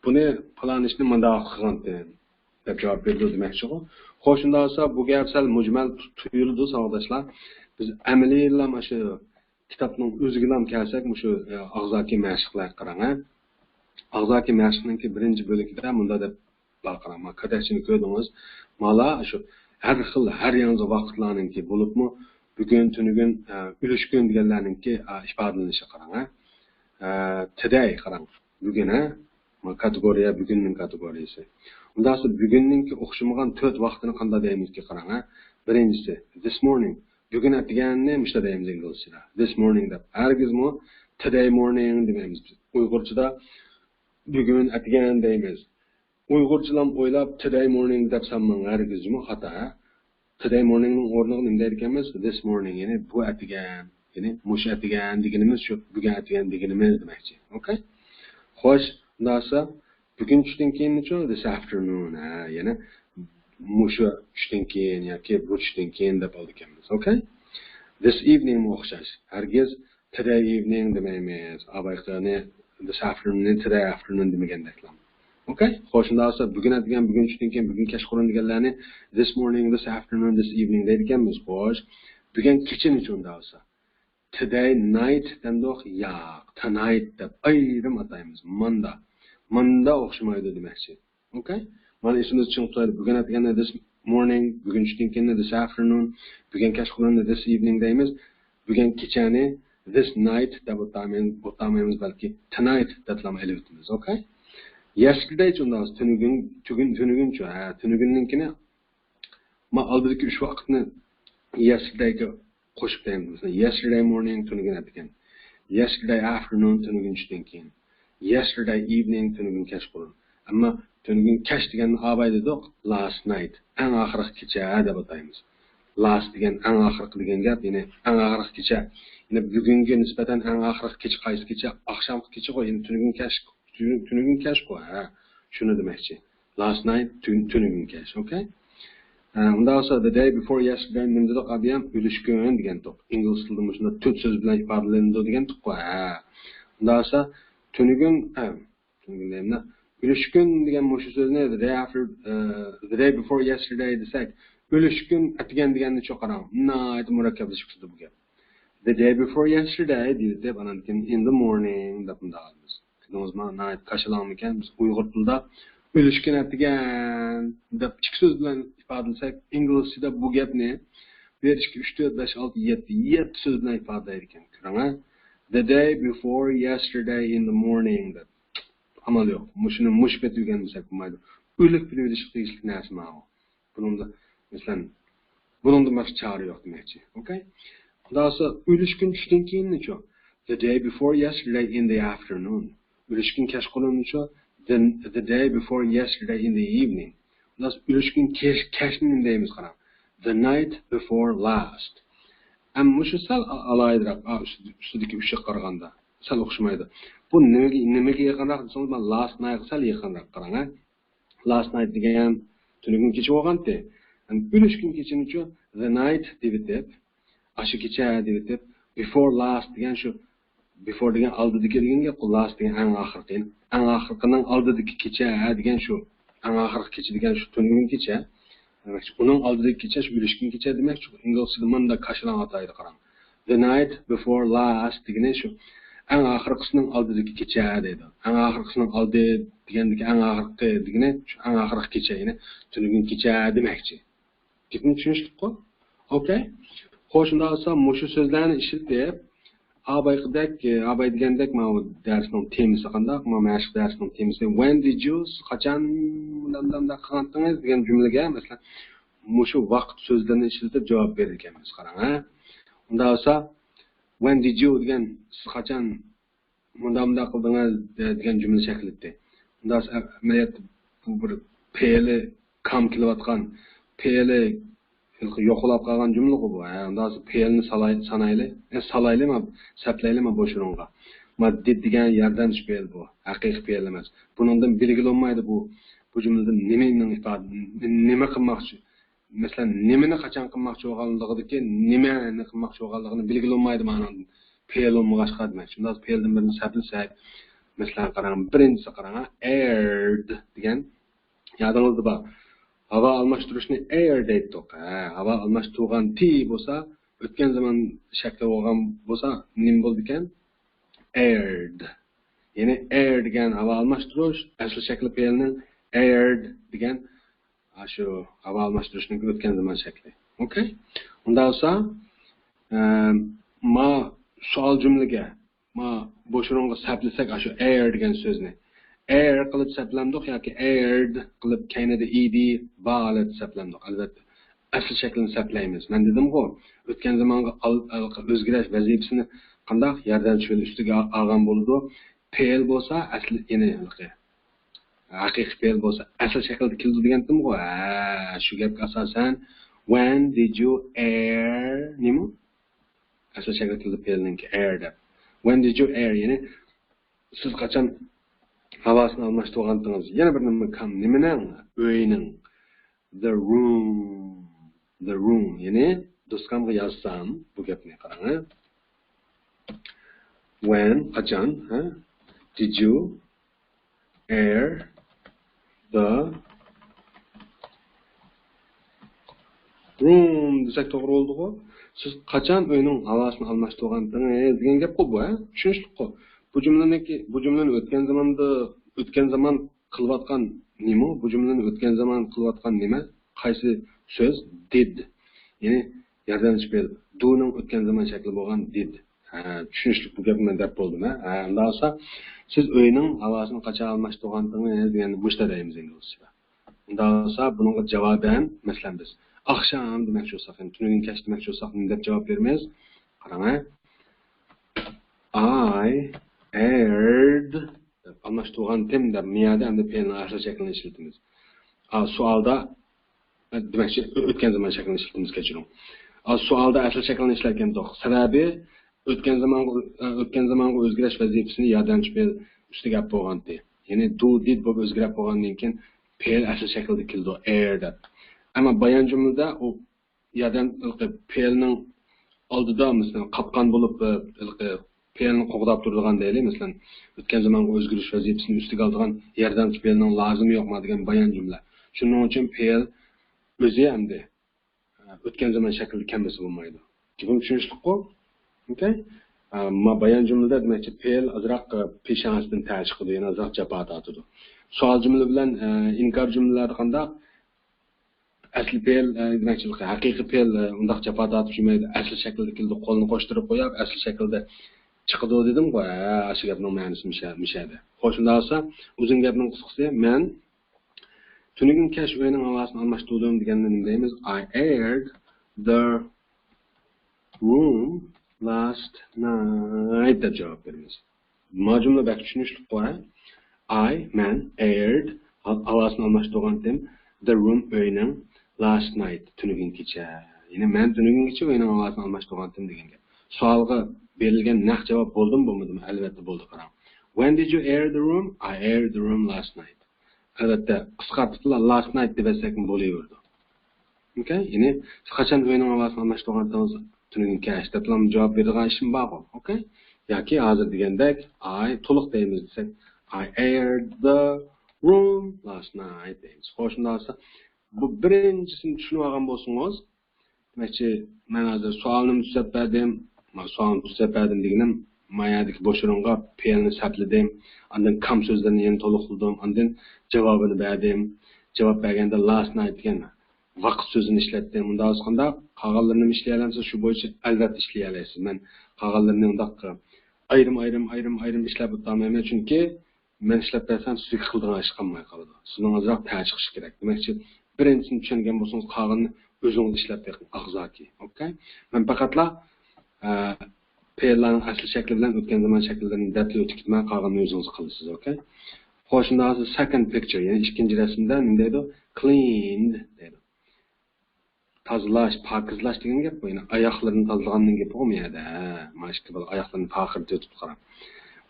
بۇنى، پالان ئىشنى مۇنداق قىلغانتىم دەپ جاۋاب بېرىدۇ دېمەكچىغۇ. خوش، شۇنداق بولسا بۇ گەپ سەل مۇجمەل تۇ-، تۇيۇلىدۇ، ساۋاقداشلار. بىز ئەمەلىيلا مۇشۇ كىتابنىڭ ئۆزىگىلا كەلسەك، مۇشۇ، ئە، ئاغزاكى مەشىقلەرگە قاراڭ، ھە. ئاغزاكى مەشىقنىڭكى بىرىنچى بۆلىكىدە مۇنداق دەپ بار، قاراڭ. مانا كاتەكچىنى كۆردىڭىز. مالا شۇ ھەر خىل، ھەر يانزا ۋاقىتلارنىڭكى بولۇپمۇ، بۈگۈن، تۈنۈگۈن، ئە، ئۈلۈشكۈن دېگەنلەرنىڭكى، ئە، ئىپادىلىنىشى قاراڭ، ھە. ئە، today قاراڭ. بۈگۈن، ھە. مانا كاتېگورىيە، بۈگۈننىڭ كاتېگورىيەسى. ئۇنداق بولسا بۈگۈننىڭكى ئوخشىمىغان تۆت ۋاقتىنى قانداق دەيمىزكى، قاراڭ، ھە. بىرىنچىسى، this morning. بۈگۈن ئەتىگەننى مۇشۇنداق دەيمىز ئىنگلىزچىدا. This morning دەپ. ھەرگىزمۇ today morning دېمەيمىز بىز. ئۇيغۇرچىدا بۈگۈن ئەتىگەن دەيمىز. ئۇيغۇرچىلام ئويلاپ today morning دەپ سالماڭ، ھەرگىزمۇ خاتا. Today morningنىڭ ئورنىغا نېمە دەيدىكەنمىز؟ This morning، يەنى بۇ ئەتىگەن، يەنى مۇشۇ ئەتىگەن دېگىنىمىز شۇ، بۈگۈن ئەتىگەن دېگىنىمىز دېمەكچى. ئوكەي؟ خوش، ئۇنداقسا بۈگۈن چۈشتىن كېيىنچۇ؟ This afternoon. ھە، يەنى مۇشۇ چۈشتىن كېيىن ياكى بۇ چۈشتىن كېيىن دەپ ئالىدىكەنمىز. ئوكەي؟ This eveningمۇ ئوخشاش. ھەرگىز today evening دېمەيمىز. ئاۋايقىنى this afternoon، today afternoon دېمىگەندەكلا. ئوكەي؟ خوش، شۇنداق بولسا بۈگۈن ئەتىگەن، بۈگۈن چۈشتىن كېيىن، بۈگۈن كەچقۇرۇن دېگەنلەرنى this morning، this afternoon، this evening دەيدىكەنمىز. خوش، بۈگۈن كېچىنى شۇنداق بولسا today night دەمدۇق؟ ياق، tonight دەپ ئايرىم ئاتايمىز. ماندا. ماندا ئوخشىمايدۇ دېمەكچى. ئوكەي؟ مانا ئېسىمىزدە چىڭ تۇتايلى. بۈگۈن ئەتىگەننى this morning، بۈگۈن چۈشتىن كېيىننى this afternoon، بۈگۈن كەچقۇرۇننى this evening دەيمىز. بۈگۈن كېچەنى this night دەپ ئوتامايمىز، بەلكى tonight دەپلا ئېلىۋېتىمىز. ئوكەي؟ Yesterday چۇ ئۇنداق، تۈنۈگۈن، تۈگۈن، تۈنۈگۈنچۇ؟ ھە، تۈنۈگۈننىڭكىنى ما ئالدىدىكى ئۈچ ۋاقىتنى yesterdayگە قوشۇپ دەيمىز. مەسىلەن، yesterday morning، تۈنۈگۈن ئەتىگەن. Yesterday afternoon، تۈنۈگۈن چۈشتىن كېيىن. Yesterday evening، تۈنۈگۈن كەچقۇرۇن. ئەمما تۈنۈگۈن كەچ دېگەننى ئاۋاي دېدۇق، last night، ئەڭ ئاخىرقى كېچە دەپ ئاتايمىز. Last دېگەن ئەڭ ئاخىرقى دېگەن گەپ، يەنى ئەڭ ئاخىرقى كېچە. يەنى بۈگۈنگە نىسبەتەن ئەڭ ئاخىرقى كېچە قايسى كېچە؟ ئاخشامقى كېچىغۇ، يەنى تۈنۈگۈن كەچ، تۈنۈ-، تۈنۈگۈن كەچقۇ، ھە. شۇنى دېمەكچى. Last night، تۈن-، تۈنۈگۈن كەچ، ئوكەي؟ ئە، ئۇنداق بولسا، the day before yesterday نېمە دېدۇق؟ ئابىيام ئۈلۈشكۈن دېگەنتۇق. ئىنگلىز تىلىدا مۇشۇنداق تۆت سۆز بىلەن ئىپادىلىنىدۇ دېگەنتۇققۇ. ھە. ئۇنداق بولسا، تۈنۈگۈن، ھە، تۈنۈگۈن دەيمەن. ئۈلۈشكۈن دېگەن مۇشۇ سۆزنى the day after، ئە، the day before yesterday دېسەك، ئۈلۈشكۈن ئەتىگەن دېگەننى چوقۇراڭ. ناھايىتى مۇرەككەپلىشىپ كېتىدۇ بۇ گەپ. The day before yesterday دېيىلىپ، ئانان كېيىن in the morning دەپ مۇنداق قىلىمىز. كۆردىڭىزمۇ؟ ناھايىتى كاشىلاڭمىكەن؟ بىز ئۇيغۇر تىلىدا ئۈلۈشكۈن ئەتىگەن دەپ ئىككى سۆز بىلەن ئىپادىلىسەك، ئىنگلىزچىدا بۇ گەپنى بىر، ئىككى، ئۈچ، تۆت، بەش، ئالتە، يەتتە، يەتتە سۆز بىلەن ئىپادىلەيدىكەن. كۆرۈڭە. The day before yesterday in the morning دەپ. ئامال يوق. مۇشۇنى مۇشۇ پېتى ئۆگەنمىسەك بولمايدۇ. ئۆيلۈك بىلىۋېلىشقا تېگىشلىك نەرسە ماۋۇ. بۇنىڭدا، مەسىلەن، بۇنىڭدىن باشقا چارە يوق دېمەكچى. ئوكەي؟ خۇداسى ئۈلۈشكۈن چۈشتىن كېيىننىچۇ؟ The day before yesterday in the afternoon. ئۈلۈشكۈن كەچقۇرۇننىچۇ؟ The, the day before yesterday in the evening. خۇداسى ئۈلۈشكۈن كەچ، كەچنى نېمە دەيمىز قاراڭ. The night before last. ئەمما مۇشۇ سەل ئا-، ئالاھىدىراق، ئا، ئۈستىدە-، ئۈستىدىكى ئۈچكە قارىغاندا سەل ئوخشىمايدۇ. بۇ نېمىگە، نېمىگە يېقىنراق دېسىڭىز، مانا last nightقا سەل يېقىنراق قاراڭ، ھە. Last night دېگەن تۈنۈگۈن كېچە بولغانتى. ئەمما ئۈلۈشكۈن كېچىنىچۇ؟ The night دېيىۋېتىپ، ئاشۇ كېچە دېيىۋېتىپ، before last دېگەن شۇ، before دېگەن ئالدىدىكى دېگەن گەپقۇ، last دېگەن ئەڭ ئاخىرقى. ئەڭ ئاخىرقىنىڭ ئالدىدىكى كېچە دېگەن شۇ، ئەڭ ئاخىرقى كېچە دېگەن شۇ تۈنۈگۈن كېچە. دېمەكچى، ئۇنىڭ ئالدىدىكى كېچە شۇ ئۈلۈشكۈن كېچە دېمەكچى. ئىنگلىزچىدا مۇنداق كاشىلاڭ ئاتايدۇ، قاراڭ. The night before last دېگىنى شۇ، ئەڭ ئاخىرقىسىنىڭ ئالدىدىكى كېچە دەيدۇ. ئەڭ ئاخىرقىسىنىڭ ئالدى دېگەندىكى ئەڭ ئاخىرقى دېگىنى شۇ ئەڭ ئاخىرقى كېچە، يەنى تۈنۈگۈن كېچە دېمەكچى. گېپىم چۈشىنىشلىكقۇ؟ ئوكەي. خوش، شۇنداق بولسا مۇشۇ سۆزلەرنى ئىشلىتىپ، ئابايقىدەك، ئاباي دېگەندەك، ماۋۇ دەرسنىڭ تېمىسى قانداق؟ ماۋۇ مەشىق دەرسنىڭ تېمىسى. When did you؟ سىز قاچان مۇنداق، مۇنداق، مۇنداق قىلغانتىڭىز دېگەن جۈملىگە، مەسىلەن، مۇشۇ ۋاقىت سۆزلىرىنى ئىشلىتىپ جاۋاب بېرىدىكەنمىز. قاراڭ، ھە. ئۇنداق بولسا، When did you دېگەن، سىز قاچان مۇنداق، مۇنداق قىلدىڭىز دېگەن جۈملە شەكلىتى. ئۇنداق ئەمەلىيەتتە بۇ بىر پېئىلى كام كېلىۋاتقان، پېئىلى يوقىلاپ قالغان جۈملىقۇ بۇ. ھە، ئۇنداق پېئىلنى سالاي-، سانايلى، ئە، سالايلى ما، سەپلەيلى ما بوشۇرۇنغا. ما دىد دېگەن ياردەمچى پېئىل بۇ. ھەقىقىي پېئىل ئەمەس. بۇنىڭدىن بىلگىلى بولمايدۇ بۇ، بۇ جۈملىدىن نېمىنىڭ ئىپادە، نېمە قىلماقچى؟ مەسىلەن، نېمىنى قاچان قىلماقچى بولغانلىقىدىكى، نېمىنى قىلماقچى بولغانلىقىنى بىلگىلى بولمايدۇ مانىڭدىن. پېئىل بولمىغاچقا دېمەكچى. شۇنداق پېئىلدىن بىرنى سەپلىسەك، مەسىلەن، قاراڭ، بىرىنچىسى قاراڭ، ھە، aired دېگەن. يادىڭىزدا بار. ھاۋا ئالماشتۇرۇشنى air دەيتتۇق. ھە، ھاۋا ئالماشتۇرغانتى بولسا، ئۆتكەن زامان شەكلى بولغان بولسا، نېمە بولىدىكەن؟ Aired. يەنى air دېگەن ھاۋا ئالماشتۇرۇش، ئەسلى شەكلى پېئىلنىڭ، aired دېگەن ئاشۇ ھاۋا ئالماشتۇرۇشنىڭ ئۆتكەن زامان شەكلى. ئوكەي؟ ئۇنداق بولسا، ئە، ما سوئال جۈملىگە، ما بوشۇرۇنغا سەپلىسەك ئاشۇ air دېگەن سۆزنى. Air قىلىپ سەپلەمدۇق ياكى aired قىلىپ كەينىدە ed بار قىلىپ سەپلەمدۇق. ئەلۋەتتە، ئەسلى شەكلىنى سەپلەيمىز. مەن دېدىمغۇ، ئۆتكەن زامانغا ئال-، ئال-، ئۆزگىرىش ۋەزىپىسىنى قانداق ياردەمچى پېئىل ئۈستىگە ئالغان بولىدۇ؟ پېئىل بولسا ئەسلى، يەنى ھېلىقى ھەقىقىي پېئىل بولسا ئەسلى شەكىلدە كېلىدۇ دېگەنتىمغۇ. ھە، شۇ گەپكە ئاساسەن، when did you air نېمە؟ ئەسلى شەكىلدە كېلىدۇ پېئىلنىڭكى air دەپ. When did you air؟ يەنى سىز قاچان ھاۋاسىنى ئالماشتۇرغانتىڭىز؟ يەنە بىر نېمە، كام، نېمىنىڭ؟ ئۆينىڭ. The room. The room. يەنى دوسكامغا يازسام بۇ گەپنى، قاراڭ، ھە. When، قاچان، ھە؟ Did you air the room دېسەك توغرا بولىدىغۇ. سىز قاچان ئۆينىڭ ھاۋاسىنى ئالماشتۇرغانتىڭىز دېگەن گەپقۇ بۇ، ھە؟ چۈشىنىشلىكقۇ. بۇ جۈملىنىڭكى، بۇ جۈملىنى ئۆتكەن زاماندا، ئۆتكەن زامان قىلىۋاتقان نېمە؟ بۇ جۈملىنى ئۆتكەن زامان قىلىۋاتقان نېمە؟ قايسى سۆز؟ Did. يەنى ياردەمچى پېئىل. Do نىڭ ئۆتكەن زامان شەكلى بولغان did. ھە، چۈشىنىشلىك بۇ گەپنى مەن دەپ بولدۇم، ھە؟ ھە، ئۇنداق بولسا، سىز ئۆينىڭ ھاۋاسىنى قاچان ئالماشتۇرغانتىڭىز دېگەننى مۇشۇنداق دەيمىز ئىنگلىزچىدا. ئۇنداق بولسا، بۇنىڭغا جاۋابەن، مەسىلەن، بىز ئاخشام دېمەكچى بولساق، يەنى تۈنۈگۈن كەچ دېمەكچى بولساق، نېمە دەپ جاۋاب بېرىمىز؟ قاراڭ، ھە. I aired دەپ ئالماشتۇرغانتىم دەپ، مىيەدە ئەمدى پېئىلنىڭ ئەسلى شەكلىنى ئىشلىتىمىز. ئا، سوئالدا، دېمەكچى، ئۆ-، ئۆتكەن زامان شەكلىنى ئىشلىتىمىز، كەچۈرۈڭ. ئا، سوئالدا ئەسلى شەكلىنى ئىشلەتكەندۇق. سەۋەبى، ئۆتكەن زامانغا، ئۆ-، ئۆتكەن زامانغا ئۆزگىرىش ۋەزىپىسىنى ياردەمچى پېئىل ئۈستىگە ئەپ بولغانتى. يەنى do، did بولۇپ ئۆزگىرەپ بولغاندىن كېيىن، پېئىل ئەسلى شەكىلدە كېلىدۇ، air دەپ. ئەمما بايان جۈملىدە ئۇ ياردەم، ھېلىقى پېئىلنىڭ ئالدىدا، مەسىلەن، قاپقان بولۇپ، ھېلىقى پېئىلنى قوغداپ تۇرىدىغان دەيلى، مەسىلەن، ئۆتكەن زامانغا ئۆزگىرىش ۋەزىپىسىنى ئۈستىگە ئالىدىغان ياردەمچى پېئىلنىڭ لازىمى يوقما دېگەن بايان جۈملە. شۇنىڭ ئۈچۈن پېئىل ئۆزى ئەمدى ئۆتكەن زامان شەكلىدە كەلمىسە بولمايدۇ. گېپىم چۈشىنىشلىكقۇ؟ ئوكەي؟ ئە، ما بايان جۈملىدە دېمەكچى، پېئىل ئازراق، ئە، پېشانىسىدىن تەر چىقىدۇ، يەنى ئازراق جاپا تارتىدۇ. سوئال جۈملە بىلەن، ئە، ئىنكار جۈملىلەردە قانداق؟ ئەسلى پېئىل، ئە، دېمەكچى، ھەقىقىي پېئىل، ئە، ئۇنداق جاپا تارتىپ يۈرمەيدۇ. ئەسلى شەكىلدە كېلىدۇ، قولنى قوشتۇرۇپ قويۇپ، ئەسلى شەكىلدە چىقىدۇ دېدىمغۇ. ھە، ئاشۇ گەپنىڭ مەنىسى مۇشە-، مۇشەدە. خوش، شۇنداق بولسا، ئۇزۇن گەپنىڭ قىسقىسى، مەن تۈنۈگۈن كەچ ئۆينىڭ ھاۋاسىنى ئالماشتۇردۇم دېگەندە نېمە دەيمىز؟ I aired the room last night دەپ جاۋاب بېرىمىز. ما جۈملە بەك چۈشىنىشلىكقۇ، ھە؟ I، مەن، aired، ھاۋاسىنى ئالماشتۇرغانتىم، the room، ئۆينىڭ، last night، تۈنۈگۈن كېچە. يەنى مەن تۈنۈگۈن كېچە ئۆينىڭ ھاۋاسىنى ئالماشتۇرغانتىم دېگەن گەپ. سوئالغا بېرىلگەن نەق جاۋاب بولدىمۇ بولمىدىمۇ؟ ئەلۋەتتە بولدى، قاراڭ. When did you air the room? I aired the room last night. ئەلۋەتتە، قىسقارتىپلا last night دەپ ئەتسەكمۇ بولۇۋېرىدۇ. ئوكەي؟ يەنى سىز قاچان ئۆينىڭ ھاۋاسىنى ئالماشتۇرغانتىڭىز؟ تۈنۈگۈن كەچ دەپلا جاۋاب بېرىدىغان ئىشىم بارغۇ. ئوكەي؟ ياكى ھازىر دېگەندەك، I، تولۇق دەيمىز دېسەك، I aired the room last night دەيمىز. خوش، شۇنداق بولسا، بۇ بىرىنچىسىنى چۈشىنىۋالغان بولسىڭىز، دېمەكچى، مەن ھازىر سوئالنىمۇ تۈزەپ بەردىم. ما سوئالنى تۈزەپ بەردىم دېگىنىم، ما يەردىكى بوش ئورۇنغا پېئىلنى سەپلىدىم. ئاندىن كام سۆزلىرىنى يەنە تولۇقلىدىم. ئاندىن جاۋابىنى بەردىم. جاۋاب بەرگەندە last night دېگەن ۋاقىت سۆزىنى ئىشلەتتىم. ئۇنداق بولسا قانداق؟ قالغانلىرىنىمۇ ئىشلىيەلەمسىز؟ شۇ بويىچە ئەلۋەتتە ئىشلىيەلەيسىز. مەن قالغانلىرىنى ئۇنداق ئايرىم، ئايرىم، ئايرىم، ئايرىم ئىشلەپ ئۆتەلمەيمەن، چۈنكى مەن ئىشلەپ بەرسەم، سىزگە قىلىدىغان ئىش قالماي قالىدۇ. سىزنىڭ ئازراق تەر چىقىشى كېرەك. دېمەكچى، بىرىنچىسىنى چۈشەنگەن بولسىڭىز، قالغىنىنى ئۆزىڭىز ئىشلەپ بېقىڭ، ئاغزاكى. ئوكەي؟ مەن پەقەتلا، ئە، پېئىللارنىڭ ئەسلى شەكلى بىلەن ئۆتكەن زامان شەكىللىرىنى دەپلا ئۆتۈپ كېتىمەن، قالغىنىنى ئۆزىڭىز قىلىسىز. ئوكەي؟ خوش، شۇنداق بولسا، second picture، يەنى ئىككىنچى رەسىمدە نېمە دەيدۇ؟ Cleaned دەيدۇ. تازىلاش، پاكىزلاش دېگەن گەپ بۇ. يەنى ئاياقلىرىنى تازىلىغاندىن گەپ بولغان بۇ يەردە. ھە، مانا ئىككى بالا ئاياقلىرىنى پاخىرلىتىۋېتىپتۇ، قاراڭ.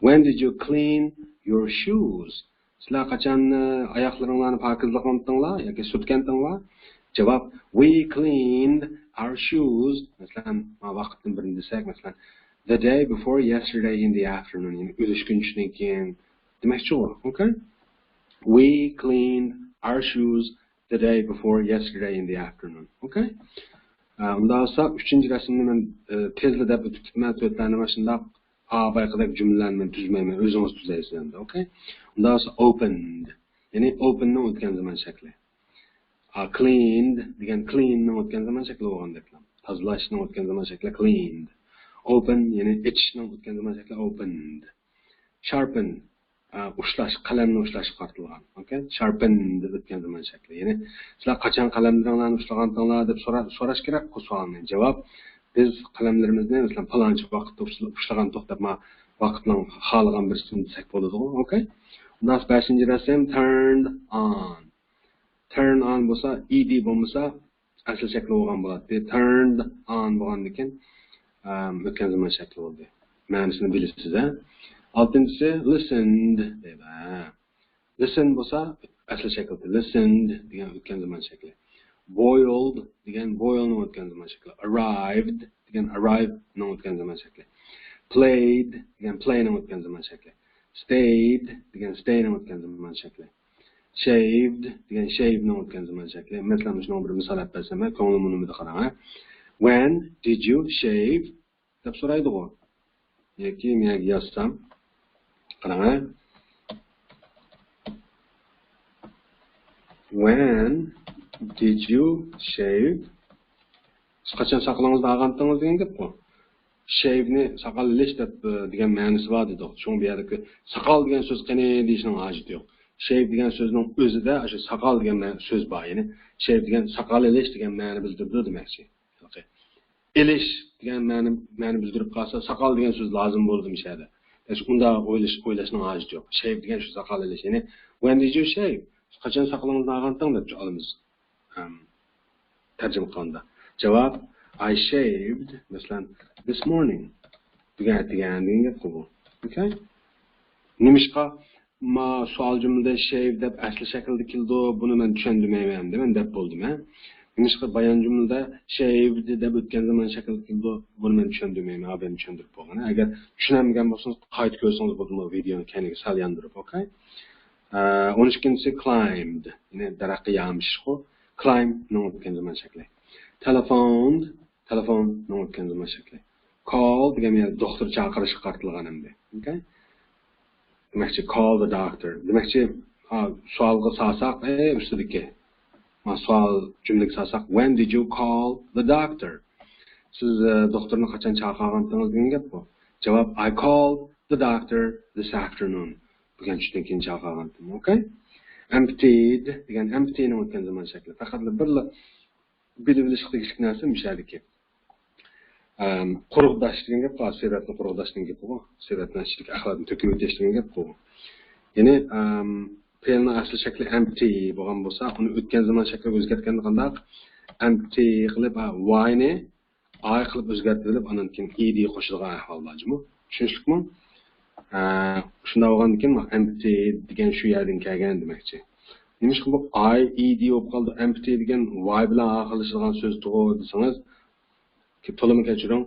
When did you clean your shoes? سىلەر قاچان، ئە، ئاياقلىرىڭلارنى پاكىزلىغانتىڭلار ياكى سۈرتكەنتىڭلار؟ جاۋاب، We cleaned our shoes. مەسىلەن، ما ۋاقىتتىن بىرنى دېسەك، مەسىلەن، the day before yesterday in the afternoon. يەنى ئۈلۈشكۈن چۈشتىن كېيىن دېمەكچىغۇ. ئوكەي؟ We cleaned our shoes the day before yesterday in the afternoon. ئوكەي؟ ئە، ئۇنداق بولسا، ئۈچىنچى رەسىمنى مەن، ئە، تېزلا دەپ ئۆتۈپ كېتىمەن. تۆتلەرنى مانا شۇنداق، ئا، بايىقىدەك جۈملىلەرنى مەن تۈزمەيمەن، ئۆزىڭىز تۈزەيسىز ئەمدى. ئوكەي؟ ئۇنداق بولسا، opened. يەنى openنىڭ ئۆتكەن زامان شەكلى. ئا، cleaned دېگەن cleanنىڭ ئۆتكەن زامان شەكلى بولغاندەكلا. تازىلاشنىڭ ئۆتكەن زامان شەكلى cleaned. Open، يەنى ئېچىشنىڭ ئۆتكەن زامان شەكلى opened. Sharpen، ئە، ئۇشلاش، قەلەمنى ئۇشلاشقا قارىتىلغان. ئوكەي؟ Sharpened ئۆتكەن زامان شەكلى. يەنى سىلەر قاچان قەلەملىرىڭلارنى ئۇشلىغانتىڭلار دەپ سورا-، سوراش كېرەك بۇ سوئالنى. جاۋاب، بىز قەلەملىرىمىزنى، مەسىلەن، پالانچى ۋاقىتتا ئۇشلا-، ئۇشلىغانتۇق دەپ، ما ۋاقىتنىڭ خالىغان بىرسىنى دېسەك بولىدىغۇ. ئوكەي؟ ئۇنداق بولسا بەشىنچى رەسىم، turned on. Turn on بولسا، ed بولمىسا، ئەسلى شەكلى بولغان بولاتتى. Turned on بولغاندىكىن، ئەم، ئۆتكەن زامان شەكلى بولدى. مەنىسىنى بىلىسىز، ھە؟ ئالتىنچىسى، listened دەيدۇ، ھە. Listen بولسا، ئەسلى شەكلى. Listened دېگەن ئۆتكەن زامان شەكلى. Boiled دېگەن boilنىڭ ئۆتكەن زامان شەكلى. Arrived دېگەن arriveنىڭ ئۆتكەن زامان شەكلى. Played دېگەن playنىڭ ئۆتكەن زامان شەكلى. Stayed دېگەن stayنىڭ ئۆتكەن زامان شەكلى. Shaved دېگەن shaveنىڭ ئۆتكەن زامان شەكلى. مەسىلەن، مۇشۇنىڭغا بىر مىسال ئېلىپ بەرسەم، كۆڭلۈم نېمىدە، قاراڭ، ھە. When did you shave دەپ سورايدىغۇ. ياكى مەن يازسام، قاراڭ، ھە. When did you shave? سىز قاچان ساقىلىڭىزنى ئالغانتىڭىز دېگەن گەپقۇ. Shaveنى ساقال ئېلىش دەپ، ئە، دېگەن مەنىسى بار دېدۇق. شۇڭا بۇ يەردىكى ساقال دېگەن سۆز قېنى دېيىشنىڭ ھاجىتى يوق. Shave دېگەن سۆزنىڭ ئۆزىدە ئاشۇ ساقال دېگەن مە-، سۆز بار. يەنى shave دېگەن ساقال ئېلىش دېگەن مەنە بىلدۈرىدۇ دېمەكچى. ئېلىش دېگەن مەنە، مەنە بىلدۈرۈپ قالسا، ساقال دېگەن سۆز لازىم بولىدۇ مۇشۇ يەردە. ئۇنداق ئويلاش، ئويلاشنىڭ ھاجىتى يوق. Shave دېگەن شۇ ساقال ئېلىش. يەنى، When did you shave? قاچان ساقىلىڭىزنى ئالغانتىڭ دەپ ئالىمىز. ئەم، تەرجىمە قىلغاندا. جاۋاب، I shaved، مەسىلەن، this morning. بۈگۈن ئەتىگەن دېگەن گەپقۇ بۇ. ئوكەي؟ نېمىشقا ما سوئال جۈملىدە shave دەپ ئەسلى شەكىلدە كېلىدۇ، بۇنى مەن چۈشەندۈرمەيمەن ئەمدى، مەن دەپ بولدۇم، ھە؟ نېمىشقا بايان جۈملىدە shaved دەپ ئۆتكەن زامان شەكىلدە كېلىدۇ، بۇنى مەن چۈشەندۈرمەيمەن، ئابايام چۈشەندۈرۈپ بولغان. ئەگەر چۈشىنەلمىگەن بولسىڭىز، قايتا كۆرسىڭىز بولىدۇ، بۇ ۋىدېونى كەينىگە سەل ياندۇرۇپ، ئوكەي؟ ئە، ئون ئىككىنچىسى climbed، يەنى دەرەخكە يامىشىشقۇ. Climbنىڭ ئۆتكەن زامان شەكلى. Telephoned، تېلېفوننىڭ ئۆتكەن زامان شەكلى. Call دېگەن يەنە دوختۇر چاقىرىشقا قارىتىلغان ئەمدى. ئوكەي؟ دېمەكچى، call the doctor. دېمەكچى، ھا، سوئالغا سالساق، ئى، ئۈستىدىكى. ما سوئال جۈملىگە سالساق، When did you call the doctor? سىز، ئە، دوختۇرنى قاچان چاقىرغانتىڭىز دېگەن گەپ بۇ. جاۋاب، I called the doctor this afternoon. بۈگۈن چۈشتىن كېيىن چاقىرغانتىم. ئوكەي؟ Emptied دېگەن emptyنىڭ ئۆتكەن زامان شەكلى. پەقەتلا بىرلا بىلىۋېلىشقا تېگىشلىك نەرسە مۇشۇ يەردىكى. ئەم، قۇرۇق داش دېگەن گەپ بار، سېۋەتنى قۇرۇق داش دېگەن گەپ بار. سېۋەتنىڭ ئىچىدىكى ئەخلەتنى تۆكۈۋېتىش دېگەن گەپ بار. يەنى، ئەم، پېئىلنىڭ ئەسلى شەكلى ئەمپتى بولغان بولسا، ئۇنى ئۆتكەن زامان شەكلىگە ئۆزگەرتكەندە قانداق؟ ئەمپتى قىلىپ، ۋاينى ئاي قىلىپ ئۆزگەرتىۋېلىپ، ئاندىن كېيىن ئىدى قوشىدىغان ئەھۋال بار جۇمۇ. چۈشىنىشلىكمۇ؟ ئە، شۇنداق بولغاندىن كېيىن، ئەمپتى دېگەن شۇ يەردىن كەلگەن دېمەكچى. نېمىشقا بۇ ئاي ئىدى بولۇپ قالدى، ئەمپتى دېگەن ۋاي بىلەن ئاخىرلىشىدىغان سۆز تۇغۇ دېسىڭىز، تولىمۇ كەچۈرۈڭ.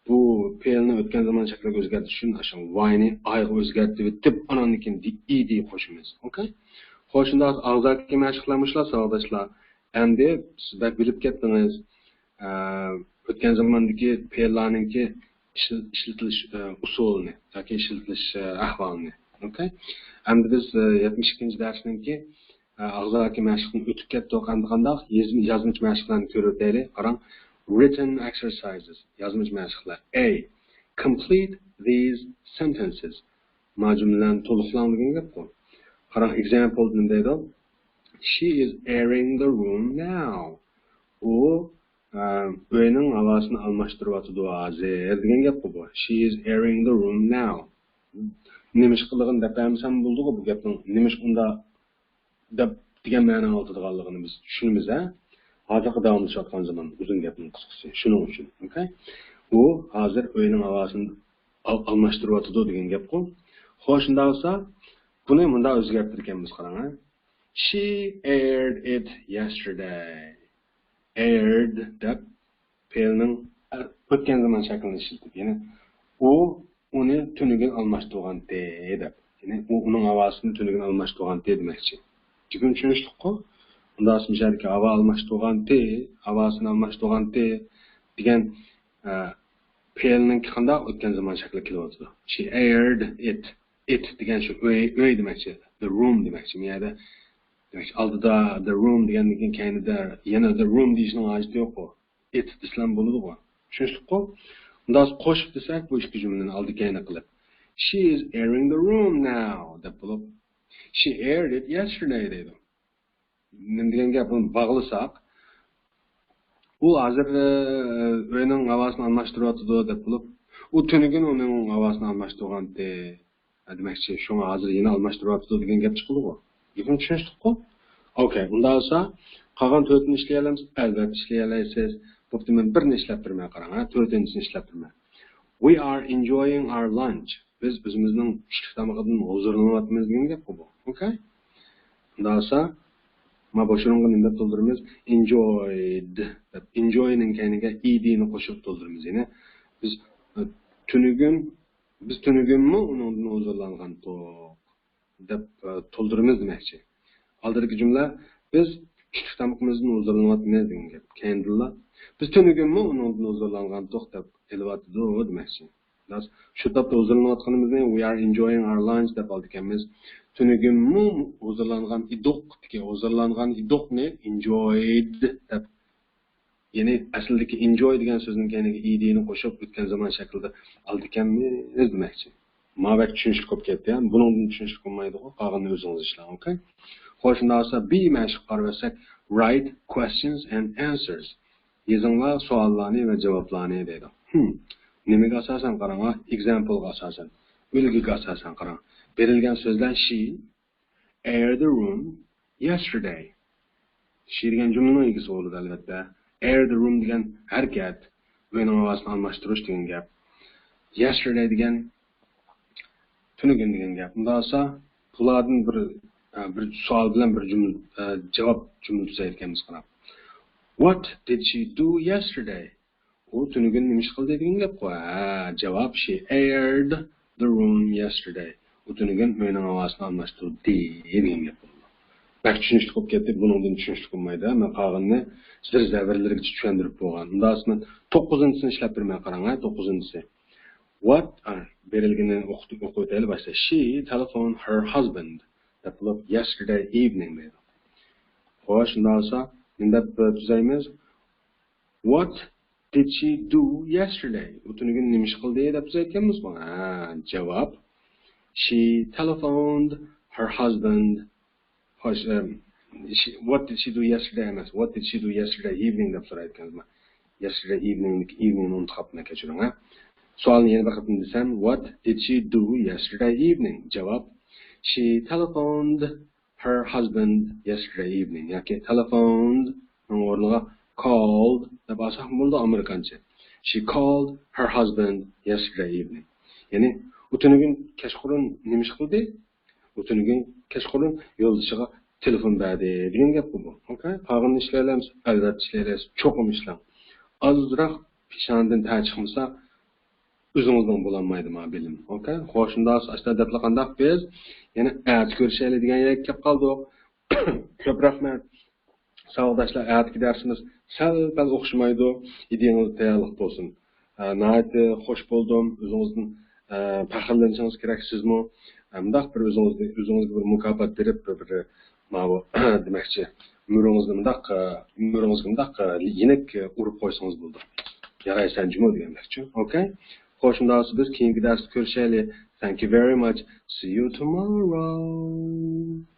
بۇ پېئىلنى ئۆتكەن زامان شەكلىگە ئۆزگەرتىش ئۈچۈن ئاشۇ ۋاينى ئايغا ئۆزگەرتىۋېتىپ، ئاناندىن كېيىن دى-، ئىدى قوشىمىز. ئوكەي؟ خوش، شۇنداق ئاغزاكى مەشىقلەر مۇشۇلار، ساۋاقداشلار. ئەمدى سىز بەك بىلىپ كەتتىڭىز. ئە، ئۆتكەن زاماندىكى پېئىللارنىڭكى ئىشل-، ئىشلىتىلىش، ئە، ئۇسۇلىنى ياكى ئىشلىتىلىش، ئە، ئەھۋالىنى. ئوكەي؟ ئەمدى بىز، ئە، يەتمىش ئىككىنچى دەرسنىڭكى، ئە، ئاغزاكى مەشىقتىن ئۆتۈپ كەتتۇق. ئەمدى قانداق؟ يېزم-، يازمىچە مەشىقلەرنى كۆرۈۋېتەيلى. قاراڭ. Written exercises. يازمىچە مەشىقلەر. A. Complete these sentences. ما جۈملىلەرنى تولۇقلاڭ دېگەن گەپقۇ. قاراڭ، example نېمە دەيدۇ؟ She is airing the room now. ئۇ، ئە، ئۆينىڭ ھاۋاسىنى ئالماشتۇرۇۋاتىدۇ ھازىر دېگەن گەپقۇ بۇ. She is airing the room now. نېمىشقىلىقىنى دەپ بەرمىسەم بولىدىغۇ بۇ گەپنىڭ. نېمىشقا ئۇنداق دەپ دېگەن مەنىنى ئاڭلىتىدىغانلىقىنى بىز چۈشىنىمىز، ھە؟ ھازىرقى داۋاملىشىۋاتقان زامان، ئۇزۇن گەپنىڭ قىسقىسى. شۇنىڭ ئۈچۈن، ئوكەي؟ ئۇ ھازىر ئۆينىڭ ھاۋاسىنى ئال-، ئالماشتۇرۇۋاتىدۇ دېگەن گەپقۇ. خوش، شۇنداق بولسا، بۇنى مۇنداق ئۆزگەرتىدىكەنمىز، قاراڭ، ھە؟ She aired it yesterday. Aired دەپ پېئىلنىڭ ئۆتكەن زامان شەكلىنى ئىشلىتىپ، يەنى ئۇ ئۇنى تۈنۈگۈن ئالماشتۇرغانتى دەپ. يەنى ئۇ ئۇنىڭ ھاۋاسىنى تۈنۈگۈن ئالماشتۇرغانتى دېمەكچى. تۈگۈن چۈشىنىشلىققۇ. ئۇنداق بولسا مۇشۇ يەردىكى ھاۋا ئالماشتۇرغانتى، ھاۋاسىنى ئالماشتۇرغانتى دېگەن، ئە، پېئىلنىڭكى قانداق ئۆتكەن زامان شەكلى كېلىۋاتىدۇ. She aired it. It دېگەن شۇ ئۆي، ئۆي دېمەكچى. The room دېمەكچى. بۇ يەردە، دېمەك، ئالدىدا the room دېگەندىن كېيىن كەينىدە يەنە the room دېيىشنىڭ ھاجىتى يوققۇ. It دېسىلەم بولىدىغۇ. چۈشىنىشلىققۇ؟ ئۇنداق قوشۇپ دېسەك، بۇ ئىككى جۈملىنى ئالدى كەينى قىلىپ، She is airing the room now دەپ بولۇپ، She aired it yesterday دەيدۇ. نېمە دېگەن گەپ؟ بۇنى باغلىساق، ئۇ ھازىر، ئە، ئۆينىڭ ھاۋاسىنى ئالماشتۇرۇۋاتىدۇ دەپ بولۇپ، ئۇ تۈنۈگۈن ئۇنىڭ ھاۋاسىنى ئالماشتۇرغانتى. ھە، دېمەكچى، شۇڭا ھازىر يەنە ئالماشتۇرۇۋاتىدۇ دېگەن گەپ چىقىدىغۇ. گېپىم چۈشىنىشلىققۇ؟ ئوكەي، ئۇنداق بولسا، قالغان تۆتىنى ئىشلىيەلەمسىز؟ ئەلۋەتتە ئىشلىيەلەيسىز. بوپتۇ، مەن بىرنى ئىشلەپ بېرىمەن، قاراڭ، ھە، تۆتىنچىسىنى ئىشلەپ بېرىمەن. We are enjoying our lunch. بىز ئۆزىمىزنىڭ چۈشلۈك تامىقىدىن ھۇزۇرلىنىۋاتىمىز دېگەن گەپقۇ بۇ. ئوكەي؟ ئۇنداق بولسا، ما بوشۇرۇنغا نېمە دەپ تولدۇرىمىز؟ Enjoyed دەپ، enjoy نىڭ كەينىگە ئىدىنى قوشۇپ تولدۇرىمىز. يەنى بىز، ئە، تۈنۈگۈن، بىز تۈنۈگۈنمۇ ئۇنىڭدىن ھۇزۇرلانغانتۇق دەپ، ئە، تولدۇرىمىز دېمەكچى. ئالدىدىكى جۈملە، بىز چۈشلۈك تامىقىمىزدىن ھۇزۇرلىنىۋاتىمىز دېگەن گەپ. كەينىدىنلا، بىز تۈنۈگۈنمۇ ئۇنىڭدىن ھۇزۇرلانغانتۇق دەپ ئېلىۋاتىدۇ دېمەكچى. خالاس، شۇ تاپتا ھۇزۇرلىنىۋاتقىنىمىزنى we are enjoying our lunch دەپ ئالىدىكەنمىز. تۈنۈگۈنمۇ ھۇزۇرلانغان ئىدۇق، ھۇزۇرلانغان ئىدۇقنى enjoyed دەپ، يەنى ئەسلىدىكى enjoy دېگەن سۆزنىڭ كەينىگە ئىدىنى قوشۇپ ئۆتكەن زامان شەكلىدە ئالىدىكەنمىز دېمەكچى. ما بەك چۈشىنىشلىك بولۇپ كەتتى، ھە؟ بۇنىڭدىن چۈشىنىشلىك بولمايدىغۇ، قالغىنىنى ئۆزىڭىز ئىشلەڭ، ئوكەي؟ خوش، شۇنداق بولسا، B مەشىققە قاراۋەرسەك، write questions and answers. يېزىڭلار سوئاللارنى ۋە جاۋابلارنى دەيدۇ. ھىم. نېمىگە ئاساسەن قاراڭلار؟ Example غا ئاساسەن. ئۈلگىگە ئاساسەن قاراڭ. بېرىلگەن سۆزلەر she aired the room yesterday. She دېگەن جۈملىنىڭ ئىگىسى بولىدۇ، ئەلۋەتتە. Air the room دېگەن ھەرىكەت، ئۆينىڭ ھاۋاسىنى ئالماشتۇرۇش دېگەن گەپ. Yesterday دېگەن تۈنۈگۈن دېگەن گەپ. ئۇنداق بولسا، بۇلاردىن بىر، ئە، بىر سوئال بىلەن بىر جۈملە، ئە، جاۋاب جۈملە تۈزەيدىكەنمىز، قاراڭ. What did she do yesterday? ئۇ تۈنۈگۈن نېمە ئىش قىلدى دېگەن گەپقۇ. ھە، جاۋاب، she aired the room yesterday. ئۇ تۈنۈگۈن ئۆينىڭ ھاۋاسىنى ئالماشتۇردى دېگەن گەپ بولىدۇ. بەك چۈشىنىشلىك بولۇپ كەتتى، بۇنىڭدىن چۈشىنىشلىك بولمايدۇ. مەن قالغىنىنى زىر زەۋرلىرىگىچە چۈشەندۈرۈپ بولغان. ئۇنداق بولسا مەن توققۇزىنچىسىنى ئىشلەپ بېرىمەن، قاراڭ، ھە، توققۇزىنچىسى. What، ئا، بېرىلگىنىنى ئوقۇپ، ئوقۇۋېتەيلى باشتا. She telephoned her husband دەپ بولۇپ، yesterday evening دەيدۇ. خوش، شۇنداق بولسا نېمە دەپ، ئە، تۈزەيمىز؟ What did she do yesterday? ئۇ تۈنۈگۈن نېمە ئىش قىلدى دەپ تۈزەيدىكەنمىزغۇ. ھە، جاۋاب، she telephoned her husband. خوش، ئەم، She- what did she do yesterday ئەمەس، what did she do yesterday evening دەپ سورايدىكەنسىز. Yesterday evening، evening نى ئۇنتۇپ قاپتىمەن، كەچۈرۈڭ ھە. سوئالنى يەنە بىر قېتىم دېسەم، what did she do yesterday evening؟ جاۋاب، she telephoned her husband yesterday evening ياكى telephoned نىڭ ئورنىغا called دەپ ئالساق بولىدۇ ئامېرىكانچە. She called her husband yesterday evening. يەنى ئۇ تۈنۈگۈن كەچقۇرۇن نېمە ئىش قىلدى؟ ئۇ تۈنۈگۈن كەچقۇرۇن يولدىشىغا تېلېفون بەردى دېگەن گەپقۇ بۇ. ئوكەي، قالغىنىنى ئىشلەيلەمسىز؟ ئەلۋەتتە ئىشلەيلەمسىز. چوقۇم ئىشلەڭ. ئازراق پېشانىدىن تەر چىقمىسا، ئۆزىڭىزنىڭ بولالمايدۇ ما بىلىم. ئوكەي، خوش، شۇنداق ئاشۇنداق دەپلا قانداق بىز يەنە ئەتە كۆرۈشەيلى دېگەن يەرگە كەپ قالدۇق. كۆپ رەھمەت. ساۋاقداشلار، ئەتىكى دەرسىمىز سەل پەل ئوخشىمايدۇ. ئىدىيەڭىز تەييارلىق بولسۇن. ئە، ناھايىتى خوش بولدۇم. ئۆزىڭىزدىن، ئە، پەخىرلىنىشىڭىز كېرەك سىزمۇ. ئە، مۇنداق بىر ئۆزىڭىزگە، ئۆزىڭىزگە بىر مۇكاپات بېرىپ، بىر، بىر ماۋۇ، دېمەكچى، مۈرىڭىزنى مۇنداق، ئە، مۈرىڭىزگە مۇنداق، ئە، يېنىك، ئە، ئۇرۇپ قويسىڭىز بولىدۇ. يارايسەن جۇمۇ دېگەندەكچۇ. ئوكەي؟ خوش، شۇنداق بولسا بىز كېيىنكى دەرستە كۆرۈشەيلى. Thank you very much. See you tomorrow.